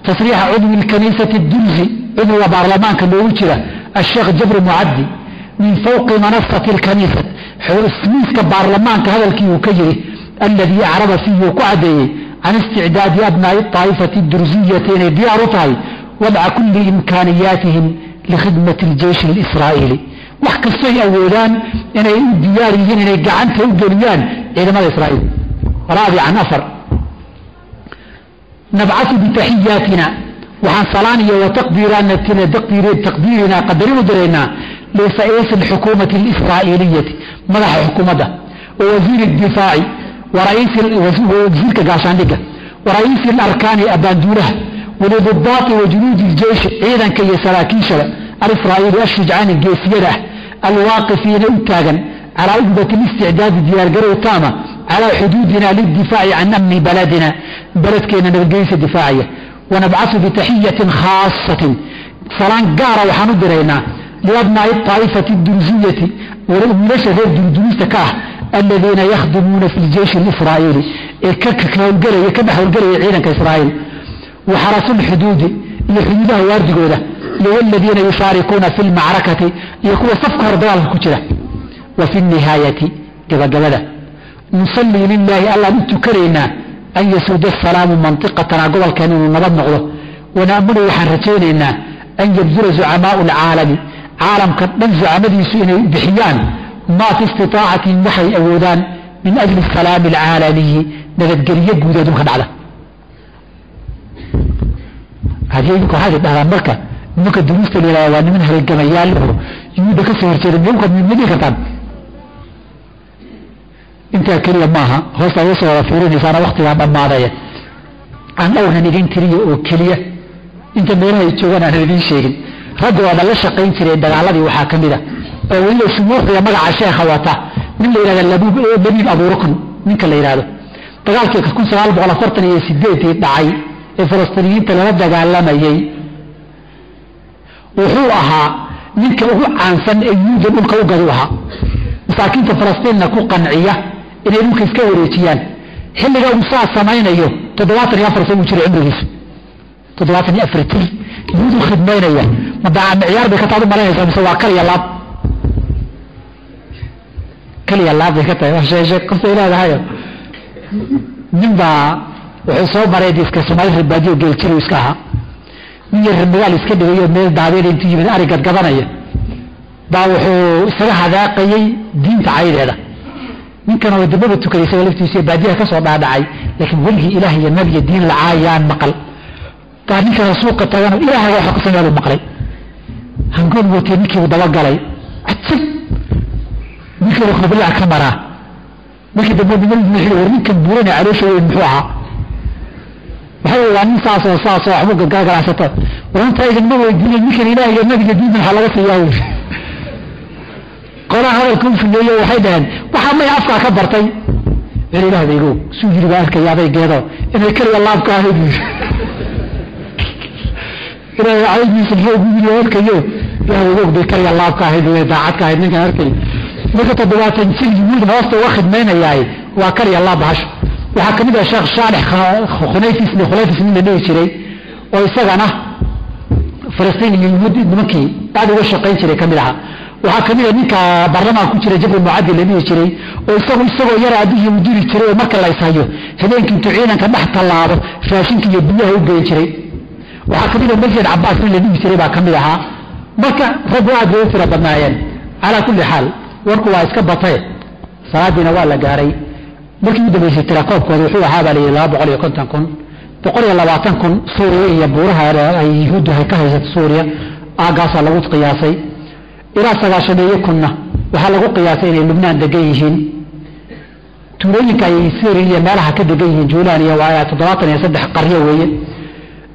[SPEAKER 1] تصريح عضو الكنيسة الدرزي cudwiga baarlamaanka loogu jira الشheekh Jabr Mucaddi من فوق منصة الكنيسة miiska baarlamaanka hadalkii uu ka yiri الذي أعرب فيه uu ku caddeeyey عن استعداد أبناء الطائفة الدرزية inay diyaar u tahay وضع كل إمكانياتهم لخدمة الجيش الإسرائيلي wax kastoy awoodaan inay u diyaar yihiin inay gacanta u geliyaan ciidamada Israa'iil. رابعا, afar, نبعث بتحياتنا waxaan salaan iyo وتقديرنا qadarin u diraynaa لرئيس الحكومة الإسرائيلية madaxa xukuumadda ووزير الدفاع ورئيس wasiirka gaashaandhigga ورئيس الأركان abaanduulaha ولضباط وجنود الجيش ciidanka iyo saraakiishaba الإسرائيلي الشجعان geesiyada ah. Alwaaqifiina u taagan calaa ugbati listicdaadi diyaargarow taama calaa xuduudina lidifaaci can amni baladina, beledkeena nabadgelyadiisa difaacaya. Wanabcasu bitaxiyatin khaasatin, salaan gaara waxaan u diraynaa liabnaa'i aa'ifati dursiyati, wiilasha reer durduruusta ka ah, aladiina yakhdumuuna fi ljeyshi alisraa'iili, ee ka dhex howlgelaya ciidanka Israa'iil, wa xarasu lxuduudi, iyo xuduudaha waardigooda, iyo waladiina yushaarikuuna fi lmacrakati, iyo kuwa safka hor dagaalka ku jira. Wa fi nihaayati, gabagabada, nusallii lilaahi, allaan u tukanaynaa, an yasuuda asalaamu mantiqatana, gobolkeen inuu nabad noqdo. Wanaamulu, waxaan rajaynaynaa, an yabdula zucamaau alcaalami, caalamka dhan zucamadiisu inay bixiyaan, maa fi istitaacatihim, waxay awoodaan, min ajli asalaami alcaalamiyi, nabadgelyo guud adduunka dhacda. Haddii idinku waxaad dhahdaan marka nimanka duruusta la yihahda waa niman halgamayaal oo yuhuudda ka soo horjeeda, nimanka ma dhihi kartaan? Intaa keliya maaha, hoosta uga soo wada fiirinaysaana waktigaa dhammaadaya. Aan dhowrnan idin tiriya oo keliya inta meelaha ay joogaan aanan idiin sheegin. Raggooda la shaqayn jiray dagaaladii waxaa ka mid a oo weliba shumuukhdiga magaca sheekha wata, nin la yidhahda Labiib Abuurukn. Ninka la yidhahdo dagaalkii 1948-ii dhacay ee Falastiiniyiinta lala dagaalamayey wuxuu ahaa ninka ugu caansan ee yuhuudda dhulka u gadu ahaa, masaakiinta Falastiinna ku qanciya inay dhulka iska wareejiyaan. Xilliga uu saa samaynayo 74 sano uu jiray cumrigiisu, 74 jir yuhuud u khidmaynaya. Ma daaca ciyaar bay ka taad u malaynaysaa mise waa kaliya laab? Kaliya laab bay ka tahay. Waa sheeshe qofay leedahayo. Nin baa wuxuu soo maray iska Soomaali ribaadiyo geeljiru iska ahaa, nin yar magaal iska dhigayo meel daabeed intuu yimid ari gadgadanaya baa wuxuu isaga hadaaqayey diinta caydeeda. Ninkan oo dambaba tukaday isaga laftiisa iyo baadiyaha ka soo dhaadhacay, laakiin weligii ilaah iyo nabiya diin lacaayaan maqal, baa ninkana suuqa tagano ilaahaga waxa ku sameeya buu maqlay. Hangoon watay ninkiibu dabagalay, cajab, ninkii khublic ka maraa. Markii dambe niman wuxuu war ninkan buurana caloosha weyn muxuu ahaa? Waxay waa nin saas oo saas oo waxbuu gargaar ganacsato. Waranta idin ma weydiinay ninkan ilaah iyo nabiga diinta waxaa laga siiyaa wy. Qolaha hadalka u fuleeyo waxay dhaheen waxaa may afkaa ka bartay meel ilaah baygo suu yiri baa arkaya adaygeedo inay keliya laabka ahayd buu ilaahay caydiisa muxuu ugu yiri arkayo ilaah og bay keliya laabka ahayd way daacad ka ahayd ninkan arkay. Marka 70 jir yuhuud hoosta uga khidmaynayaay waa keliya laab bahasho. Waxaa kamid ah Sheekh Saalix Khunayfis, Khunayfis nin la dhihi jiray oo isagana Falastiin iyo yuhuud nimankii aad uga shaqayn jiray kamid ahaa. Waxaa kamid ah ninka baarlamaanka ku jira Jabri Mucadil la dhihi jiray oo isagu isagoo yar aabihii u diri jiray oo marka la ishayo habeenkii intuu ciidanka dhex tallaabo raashinka iyo biyaha u geyn jiray. Waxaa kamid ah Masjid Cabbaas nin la dhihi jiray baa kamid ahaa. Marka raggu aad bay u tiro badnaayeen. Calaa kulli xaal warku waa iska batay, salaadiina waa la gaaray. Markii u dambeysay tirakoobkooda wuxuu ahaa baa la yidhi 250,000, 120,000 Suuriya iyo buuraha ay yuhuuddu hay ka haysato Suuriya aagaasaa lagu qiyaasay. Ilaa 90,000-na waxaa lagu qiyaasay inay Lubnaan degan yihiin, tuulooyinka ay Syria iyo meelaha ka degan yihiin Juulaan iyo waa 73 qaryo weeye.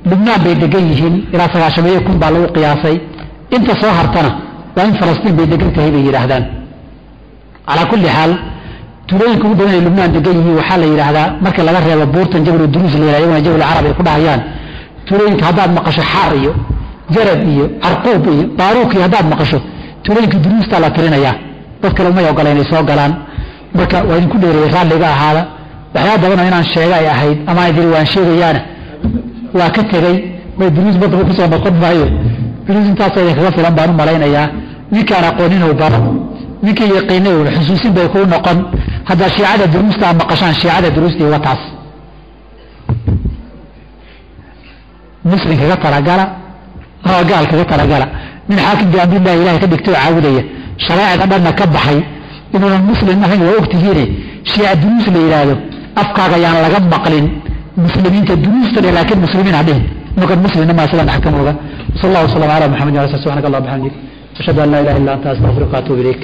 [SPEAKER 1] Lubnaan bay degan yihiin, ilaa 90,000 baa lagu qiyaasay. Inta soo hartana waa in Falastiin bay degan tahay bay yidhaahdaan. Calaa kulli xaal tuulooyinka ugu badan ay Lubnaan degan yihiin waxaa la yidhaahdaa marka laga reebo buurtan Jabal Duruus la yidhahdo, iyaguna Jabal Carab ay ku dhahayaan. Tuulooyinka haddaad maqasho Xaar iyo Jarab iyo Carquub iyo Baaruuk iyo haddaad maqasho tuulooyinka duruustaa la tirinayaa, dad kale umay ogola inay soo galaan. Marka waa idinku dheereeyey, raalliga ahaada. Waxyaaba badanoo inaan sheega ay ahayd ama aan idin waan sheegayaana waa ka tegey. May duruus badaba kusoo noqon maayo, duruus intaasoo idinkaga filan baan u malaynayaa. Ninkaan aqoonin uu baro, ninkii yaqiinay uun xusuusin bay kuu noqon. Haddaa shiicada duruusta maqashaan, shiicada duruustii wataas muslim kaga talagala ama gaal kaga talagala. Nin xaakim biamrillahi ilahay ka dhigtay oo caabudaya shareecada dhanna ka baxay inuunan muslim ahayn waa ogtihiine. Shiica duruus la yidhaahdo afkaaga yaan laga maqlin. Muslimiinta duruusta dhe, laakiin muslimiin ha dhihin. Markan muslimna maa sidan xakamooga. Sal allahu wasalam ala Muxamad wa ala, subxaanaka allah bixamdik, ashhadu an laa ilaha illa anta, astaqfiruka wa atuubu ilayk.